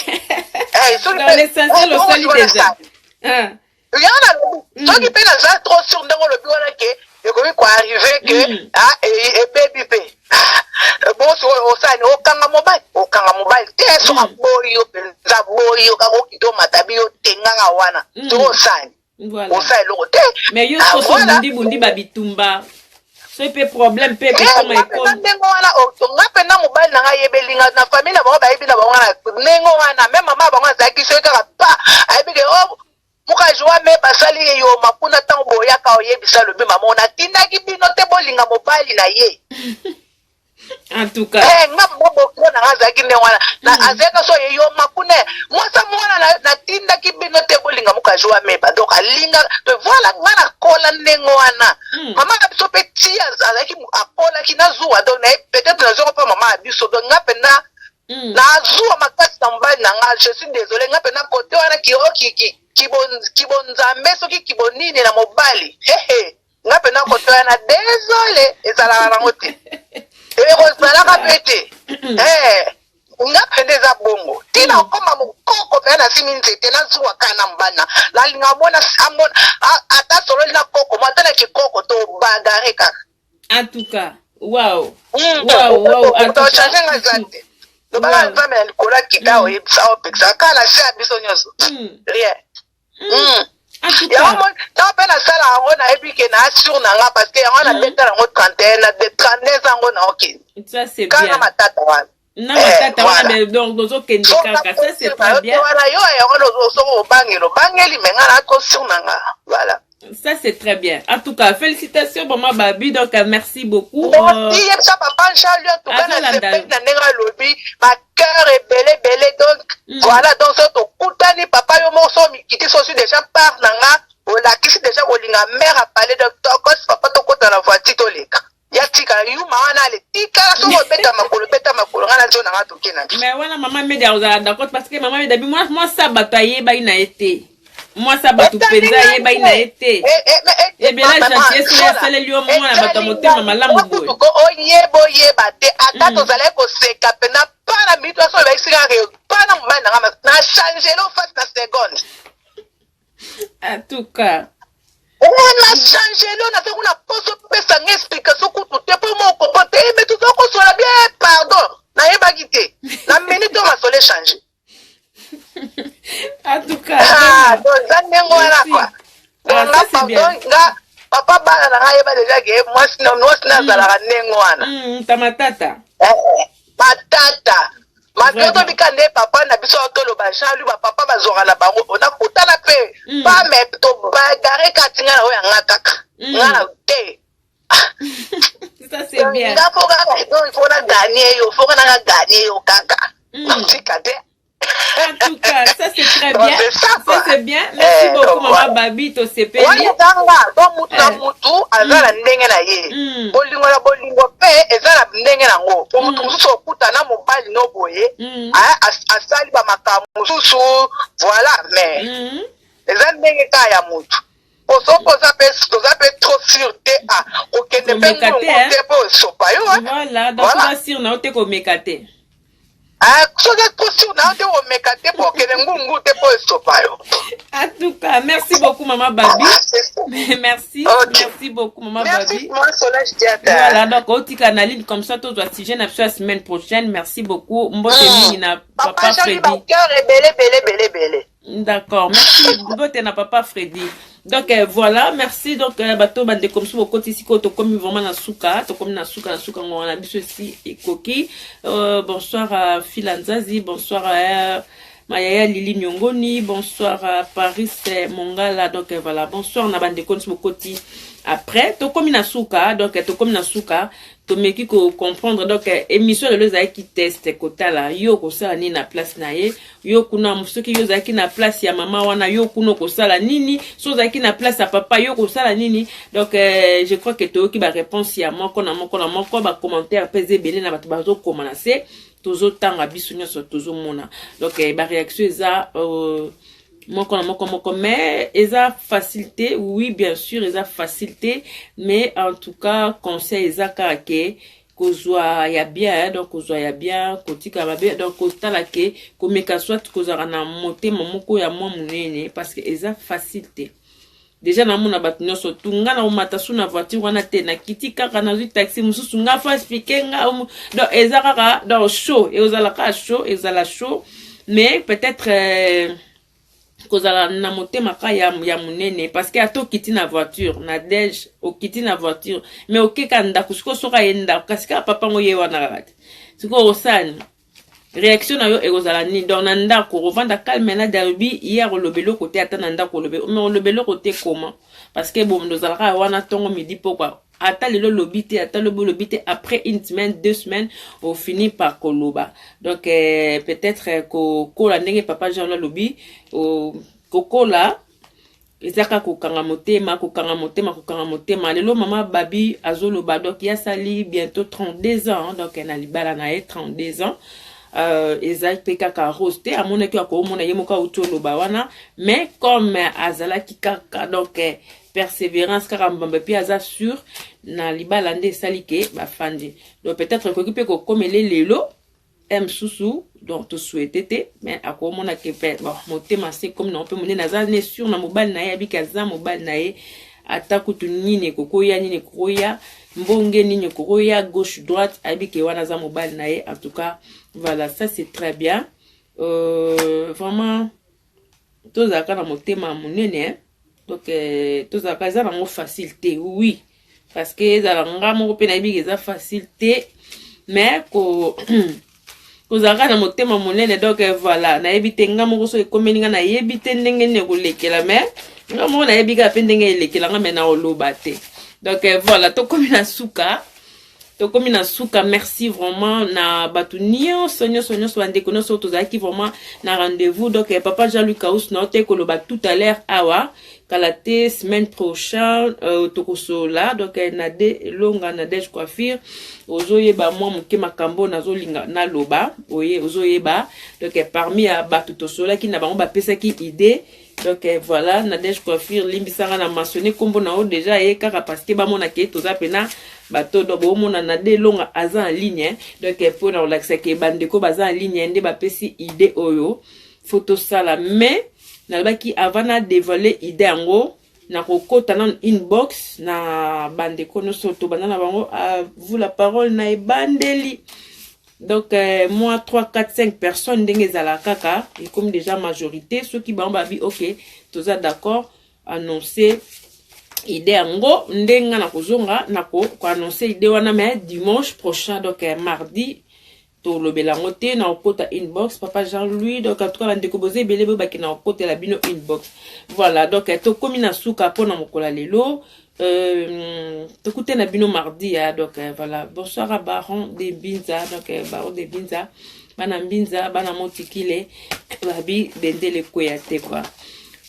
Speaker 6: L'essentiel osali déjà.
Speaker 7: Yango nalobi, soki mpe naza trop sûr ndenge olobi wana ke ekoki koarriver ke ebebi mpe bon, sikoyo osani okanga mobali, okanga mobali te. Soki aboyi yo mpenza, aboyi yo kaka, okita omata bi yo tengaka wana, soki osani osala eloko te.
Speaker 6: Mais yo soso bundi bundi babitumba, soki mpe problème mpe ekokoma
Speaker 7: ekoma ndenge wana, nga mpenza mobali na ngai ayebeli nga na famille na bango, bayebi na bango na ndenge wana. Me mama bango azalaki soki kaka pa ayebi ke o mukaji wa me basali yoma kuna, ntango boyaka oyebisa, alobi: "Mama, natindaki bino te bolinga mobali na ye."
Speaker 6: En tout cas.
Speaker 7: Eh, nga bokilo na nga azalaki ndenge wana. Na mm. azalaki so ye yoma kuna. Mwasa mwana natindaki bino te bolinga moka joa meba. Donc alinga donc voilà nga nakola ndenge wana. Mm. Mama na biso pe ti azalaki akolaki na zuwa donc na peut-être nazongo pa mama na biso. Donc nga pena mm. nazuwa makasi na mobali na nga je suis désolé nga pena kote wana kiroki kibonzambe soki kibonini na mobali hehe nga pena kotoya na desole ezalaka nango te ekozalaka mpe te eh, nga mpenza eza bongo ntina okoma mokoko mpenza nasimi nzete nazuwa kaka na mobali na nalinga amona amona ata sololi na koko mo ata na kikoko to bagare kaka
Speaker 6: en tout cas wow
Speaker 7: wow wow tochange nga eza te lobaka nzambe na likolo akita oyebisa opekisa kaka na se ya biso nyonso rien Mm. yango moni ntango mpe nasala yango nayebi ke na assure na nga parce que yango nabeta nango 31 na 32 yango naokende kaka matata wana
Speaker 6: na eh, matata wana donc ozokende kaka ça c'est très bien
Speaker 7: wana yo yango soki obangeli obangeli me nga na trop sur na nga voilà
Speaker 6: Ça, c'est très bien. En tout cas, félicitations, maman Babi. Donc, euh, merci beaucoup.
Speaker 7: Merci, euh... papa Jean-Louis, en tout cas, na ndenge alobi, ba cœur ebele ebele donc mm. voilà donc so tokutani papa yo moko so omikiti so ozwi déjà part na nga olakisi déjà kolinga mare apale donc tokos papa tokota na voiture toleka ya tikala yuma wana ale tikala soki obeta makolo beta makolo nga na nzo na nga toke na biso
Speaker 6: mais wana mama mede akozala d'accord parce que mama mede abi mwasa bato ayebaki na ye te mwasi bato mpenza ayebaki na ye te
Speaker 7: eh, eh, eh,
Speaker 6: ebela gentillesse oyo asaleli yo mwana bato ya motema malamu boye
Speaker 7: oyeba oyeba te ata mm. tozalaki koseka mpena pana minute nyonso olobaki sika pana mobali na nga na changelo face na seconde
Speaker 6: en tout cas
Speaker 7: na changelo naza kuna poso pesa nga explication kutu te mpo moko po te me toza kosola bien pardon nayebaki te na minute oyo masolo echange
Speaker 6: en tout cas
Speaker 7: ah, donc eza ndenge wana kua donc nga pardon nga papa bana na ngai ayeba deja ke mwasi na mwasi na azalaka ndenge wana
Speaker 6: mm, tamatata
Speaker 7: eh, eh, matata malgré tobika nde papa na biso toloba jean louis bapapa bazwaka na bango nakutana mpe mm. pa me tobagare kati ngai na oyo yanga kaka mm. ngai na te
Speaker 6: Ça, c'est bien.
Speaker 7: Nga faut kaka donc faut na gagner yo, faut na gagner yo kaka. Mm. Tika te.
Speaker 6: En tout cas, ça c'est très bien. Ça, ça c'est bien. Merci eh, beaucoup maman Babi to sepeli.
Speaker 7: Wana ezanga donc mutu na eh. mutu aza na mm. ndenge na ye. Mm. Bolingo na bolingo pe eza na ndenge nango. Po mutu mm. mosusu okuta na mobali no boye, asali ba makambo mosusu, voilà mais eza ndenge kaka ya mutu. Po soki oza pe toza pe trop sur te ah kokende pe
Speaker 6: Komeka te,
Speaker 7: ngungu
Speaker 6: hein?
Speaker 7: te po esopa yo hein.
Speaker 6: Voilà, donc
Speaker 7: Voilà.
Speaker 6: oza sur na yo te komeka te.
Speaker 7: Ah, soki oza trop sur na yo te komeka te po okende ngungu te po esopa yo.
Speaker 6: En tout cas, merci beaucoup maman Babi.
Speaker 7: Ah, c'est ça.
Speaker 6: merci,
Speaker 7: Ok.
Speaker 6: merci beaucoup maman
Speaker 7: Merci
Speaker 6: Babi.
Speaker 7: moi Solange Diata.
Speaker 6: Voilà, donc otika na ligne comme ça tozwa sujet na biso ya semaine prochaine. Merci beaucoup. Mbote mingi na
Speaker 7: Papa
Speaker 6: papa
Speaker 7: Jean-Louis
Speaker 6: Freddy.
Speaker 7: ba cœur ebele ebele ebele ebele.
Speaker 6: D'accord, merci Mbote na papa Freddy. Donc euh, voilà, merci donc euh, bato bandeko mosusu bokoti sikoyo tokomi vraiment na suka, tokomi na suka na suka ngonga na biso esi ekoki. Euh, bonsoir à Fila Nzazi, bonsoir à euh, Mayaya Lili Nyongoni, bonsoir à Paris euh, Mongala. Donc euh, voilà, bonsoir na bandeko mosusu bokoti après tokomi na suka, donc euh, tokomi na suka tomeki ko comprendre donc eh, émission lelo ezalaki test kotala yo okosala nini na place na ye yo kuna soki yo ozalaki na place ya mama wana yo kuna okosala nini so ozalaki na place ya papa yo okosala nini donc eh, je crois que toyoki baréponse ya moko na moko na moko bacommentaire mpe eza ebele na bato bazokoma na se tozotanga biso nyonso tozomona donc eh, baréaction eza euh, moko na moko moko mais eza facile te oui bien sûr eza facile te mais en tout cas conseil eza kaka ke kozwa ya bien donc kozwa ya bien kotika mabe donc kotala ke komeka soit kozalaka na motema moko ya mwa monene parce que eza facile te deja namona bato nyonso tu nga na komata su na voiture wana te nakiti kaka nazwi taxi mosusu nga fo explike nga donc eza kaka donc chaud ekozala kaka chaud ezala chaud mais peut-être euh, kozala na motema ka ya, ya monene parce que ata okiti na voiture na dege okiti na voiture mais okeka ndako sikoyo soki aye ndako kasi kaka papa ngo ye wana kaka te sikoyo osani Reaction na yo ekozala nini? Donc na ndako okovanda calme na Derby, ye akoloba eloko te ata na ndako olobe mais oloba eloko te comment? Parce que bomondo ozalaka wana tongo midi pokwa. Ata lelo lobi te, ata lobi olobi te, après une semaine, 2 semaines, ofini par koloba. Donc peut-être kokola, ndenge papa Jean alobi, kokola eza kaka kokanga motema, kokanga motema, kokanga motema. Lelo mama Babi azoloba, donc ye asali bientôt 32 ans, donc na libala na ye 32 ans, eza mpe kaka rose te. Amonaki akomona ye moko auti oloba wana, mais comme azalaki kaka, donc persévérance kaka mbamba, mpe aza sûr na libala nde esali ke bafandi. Donc peut-être ekoki mpe kokomele lelo e mosusu, donc tosouhaite te, mais akomona ke bon, motema se komi nango mpe monene, aza ne sûr na mobali na ye, abiki aza mobali na ye. Ata kutu nini ekokoya, nini ekokoya, mbonge nini ekokoya, gauche, droite, ayebi ke wana aza mobali na ye. En tout cas, voilà, ça c'est très bien. Vraiment tozalaka na motema monene. Donc tozalaka, eza nango facile te, oui, parce que ezala nga moko mpe nayebi eza facile te, mais ko kozalaka na motema monene. Donc voilà, nayebi te, nga moko so ekomeli nga, nayebi te ndenge nini ekolekela, mais nga moko nayebi kaka mpe ndenge elekela nga, mais na oloba te. Donc voilà, tokomi na suka, tokomi na suka. Merci vraiment na bato nyonso, nyonso, nyonso, bandeko nyonso tozalaki vraiment na rendez-vous. Donc papa Jean-Luc Kaus na te koloba tout à l'heure awa, kala te, semaine prochaine tokosola. Donc na de longa na Dege Coiffure, ozoyeba mwa moke makambo nazolinga naloba, oye ozoyeba. Donc parmi ya bato tosolaki na bango, bapesaki idée. Donc voilà, Nadege Coiffure, limbisanga na mentionne nkombo na yo déjà ye kaka parce que bamonaka ye toza mpena bato. Donc boomona na de longa aza en ligne. Donc mpona kolakisaka bandeko baza en ligne nde bapesi idée oyo fo tosala. Mais nalobaki avant na dévoiler idée yango, nakokota nanu inbox na bandeko nyonso tobanda na bango. À vous la parole na ebandeli. Donc moi 3, 4, 5 personnes, ndenge ezala kaka, ekomi déjà majorité. Soki bango babi ok, toza d'accord, annoncer idée yango, ndenge nga na kozonga na koannonce idée wana, mais dimanche prochain, donc mardi, tolobela yango te na kokota inbox papa Jean-Louis. Donc en tout cas, bandeko boza ebele, boyebaki na kokotela bino inbox. Voilà, donc tokomi na suka mpona mokolo ya lelo. Tokute na bino mardi ya. Donc voilà, bonsoir à Baron de Mbinza. Donc Baron de Mbinza, bana Mbinza, bana Motikile, babi bendele ekweya te quoi.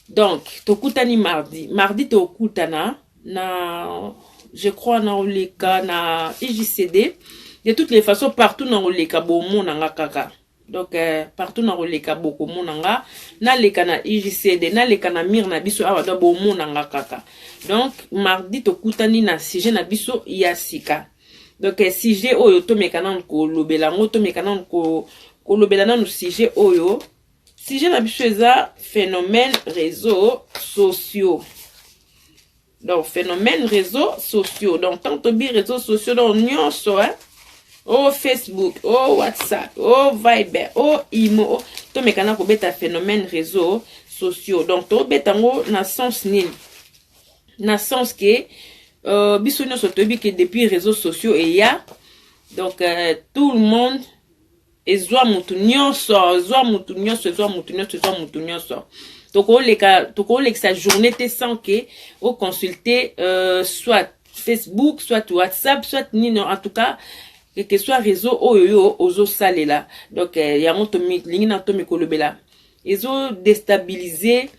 Speaker 6: Donc tokutani mardi. Mardi tokutana na, je crois, na oleka na IJCD. De toutes les façons, partout na koleka bomonanga kaka. Donc partout na koleka bokomona nga, naleka na IJCD, naleka na mire na biso awa, donc bomona nga kaka. Donc mardi tokutani na sujet na biso ya sika. Donc sujet oyo tomeka nanu kolobela yango, tomeka nanu kolobela nanu sujet oyo. Sujet na biso eza phénomène réseaux sociaux. Donc phénomène réseaux sociaux, donc tant tobi réseaux sociaux, donc nyonso, hein? O Facebook, o WhatsApp, o Viber, o Imo. Tomeka na kobeta phénomène réseaux sociaux. Donc tobeta yango na sens nini? Na sens ke biso nyonso toyebi ke depuis réseaux sociaux eya, donc tout le monde ezwa mutu nyonso, ezwa mutu nyonso, ezwa mutu nyonso, ezwa mutu nyonso. Tokoleka, tokolekisa journée te sans ke oconsulte soit Facebook, soit WhatsApp, soit nini, en tout cas que soit réseau oyo yo ozosalela. Donc yango tolingi na tomi kolobela, ezodestabilize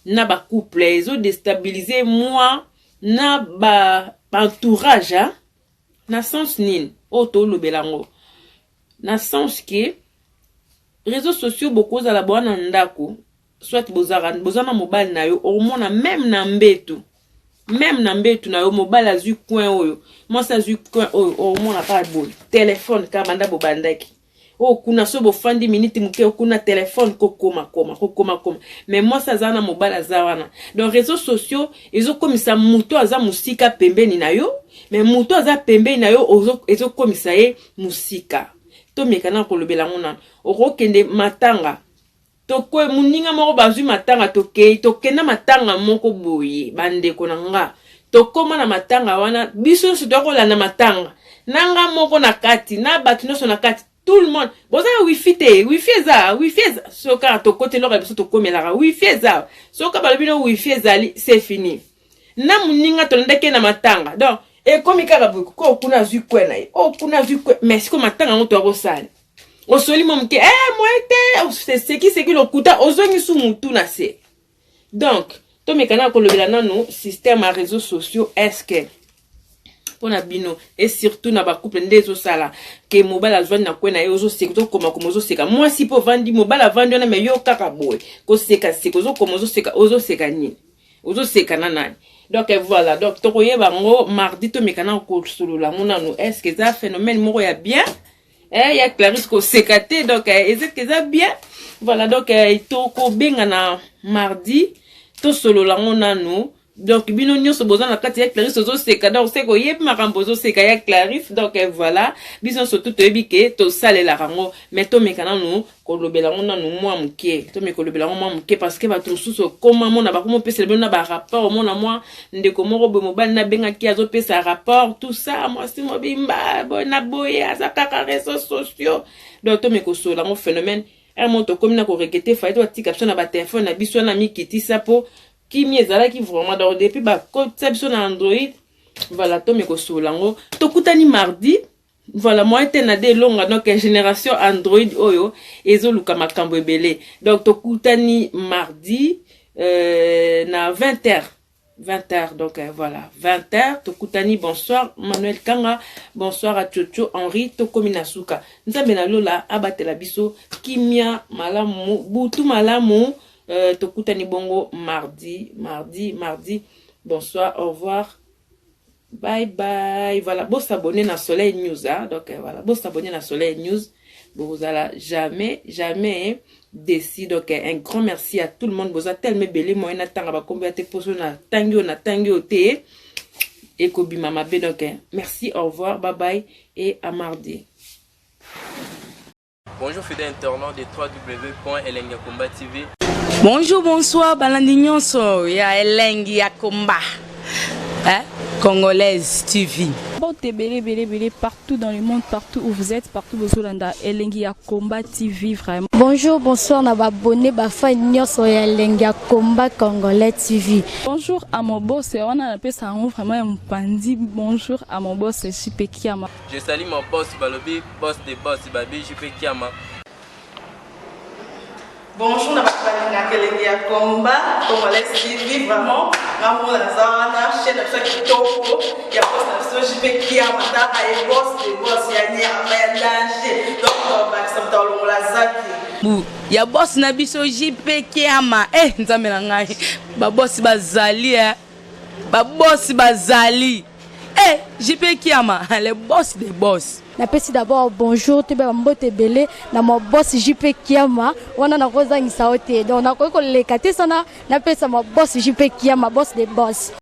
Speaker 6: na bacouple, ezodestabilize mwa na baentourage ba na sens nini oyo tolobela yango? Na sens ke réseaux sociaux, bokozala boa na ndako, soit boza na mobali na yo, okomona même na mbetu, même na mbetu na yo, mobali azwi coin oyo, mwasi azwi coin oyo, okomona kaka boye telefone kaka banda bobandaki oyo kuna. So bofandi miniti moke kuna, telefone kokomakoma, kokomakoma, mais mwasi aza wana, mobali aza wana. Donc réseaux sociaux ezokomisa moto aza mosika pembeni na yo, mais moto aza pembeni na yo ezokomisa ye mosika. Tomeka na kolobela yango nano. Okokende matanga, tokwe moninga moko bazwi matanga, tokei, tokenda matanga moko boye, bandeko na nga, tokóma na matanga wana, biso nyonso toya kolanda matanga na nga moko na kati na bato nyonso na kati, tout le monde boza na wifi te, wifi eza, wifi eza. So kaka tokoti eloko ya biso tokomelaka, wifi eza. Soki balobi no wifi ezali, c'est fini. Na moninga tolandaki ye na matanga, donc Ekomi kaka boye, ko kuna azwi kwe na ye, o kuna azwi kwe. Mais sikoyo matanga yango toya kosala, osoli mwa moke, moye te, sekiseki lokuta, ozongi su mutu na se. Donc tomeka na kolobela nanu système ya réseaux sociaux. Est ce que mpo na bino, et surtout na bacouple, nde ezosala ke mobali azwani na kwe na ye, ozoseka, ozokoma koma, ozoseka, mwasi mpo ovandi, mobali avandi wana, me yo kaka boye kosekaseka, ozokoma, ozoseka, ozoseka nini? Ozoseka na nani? Donc voilà, donc tokoyeba yango mardi. Tomeka na kosolola yango nanu. Est ce que eza phénomène moko ya bien, ya Clarisse koseka te? Donc eza bien. Voilà, donc tokobenga na mardi, tosolola yango nanu. Donc bino nyonso boza na kati ya Clarisse, ozoseka, donc seke oyebi makambo ozoseka ya Clarisse. Donc voilà, biso nyonso tu toyebi ke tosalelaka yango, mais tomeka nanu kolobela yango nanu mwa moke. Tomeka kolobela yango mwa moke, parce que bato mosusu okoma mona bakoma opesela bino na barapport. Omona mwa ndeko moko boye, mobali nabengaki, azopesa rapport, tout ça, mwasi mobimba boye na boye aza kaka réseaux sociaux. Donc tomeka kosolola yango, phénomène ere moko tokomi na koregretter. Fallait toatika biso na batelefone na biso wana, mikitisa mpo kimi ezalaki vraiment. Donc depuis bakotisa biso na Android, voilà, tomeka kosolola yango. Tokutani mardi. Voilà, moyen te na de elonga. Donc génération Android oyo ezoluka makambo ebele. Donc tokutani mardi na 20 h, 20 h. Donc voilà, 20 h tokutani. Bonsoir Manuel Kanga, bonsoir à Chocho Henri. Tokomi na suka. Nzambe na lola abatela biso. Kimia malamu, butu malamu. Tokutani bongo mardi, mardi, mardi. Bonsoir, au revoir, bye bye. Voilà, bosabonner na Soleil News, hein? Donc voilà, bosabonner na Soleil News, bozala jamais jamais déçu. Donc un grand merci à tout le monde. Boza tellement ebele, moyen natanga bakombo ya te, poso natangi oyo, natangi oyo te, ekobima mabe. Donc merci, au revoir, bye bye et à mardi.
Speaker 3: Bonjour fidèles internautes de www.elengiyakomba TV.
Speaker 5: Bonjour, bonsoir, balandi nyonso ya Elengi ya Komba, hein? Congolaise TV.
Speaker 1: Mbote ebele ebele ebele partout dans le monde, partout où vous êtes, partout bozolanda Elengi ya Combat TV vraiment.
Speaker 2: Bonjour, bonsoir na baabonnés, bafans nyonso ya Elengi ya Combat Congolais TV.
Speaker 1: Bonjour à mon boss, wana napesa yango vraiment ya mopandi. Bonjour à mon boss JP Kiama.
Speaker 3: Je salue mon boss balobi boss de boss babi JP Kiama.
Speaker 4: Bonjour na bato balingaka Elengi ya Combat Congolais TV. Vraiment, ngambo naza wana, chaîne na biso ya kitoko ya boss na biso JP Kiama. Taka ye, boss de boss ya nyama ya danger. Donc bakisa moto alongola zaki
Speaker 5: Bu ya boss na biso JP Kiama. Nzambe na ngai, babosi bazali, babosi bazali. JP Kiama, le boss des boss.
Speaker 2: Napesi d'abord bonjour, toyeba bambote ebele na ma boss JP Kiama. Wana nakozangisa yo te, donc nakoki koleka te sana napesa ma boss JP Kiama, boss de boss.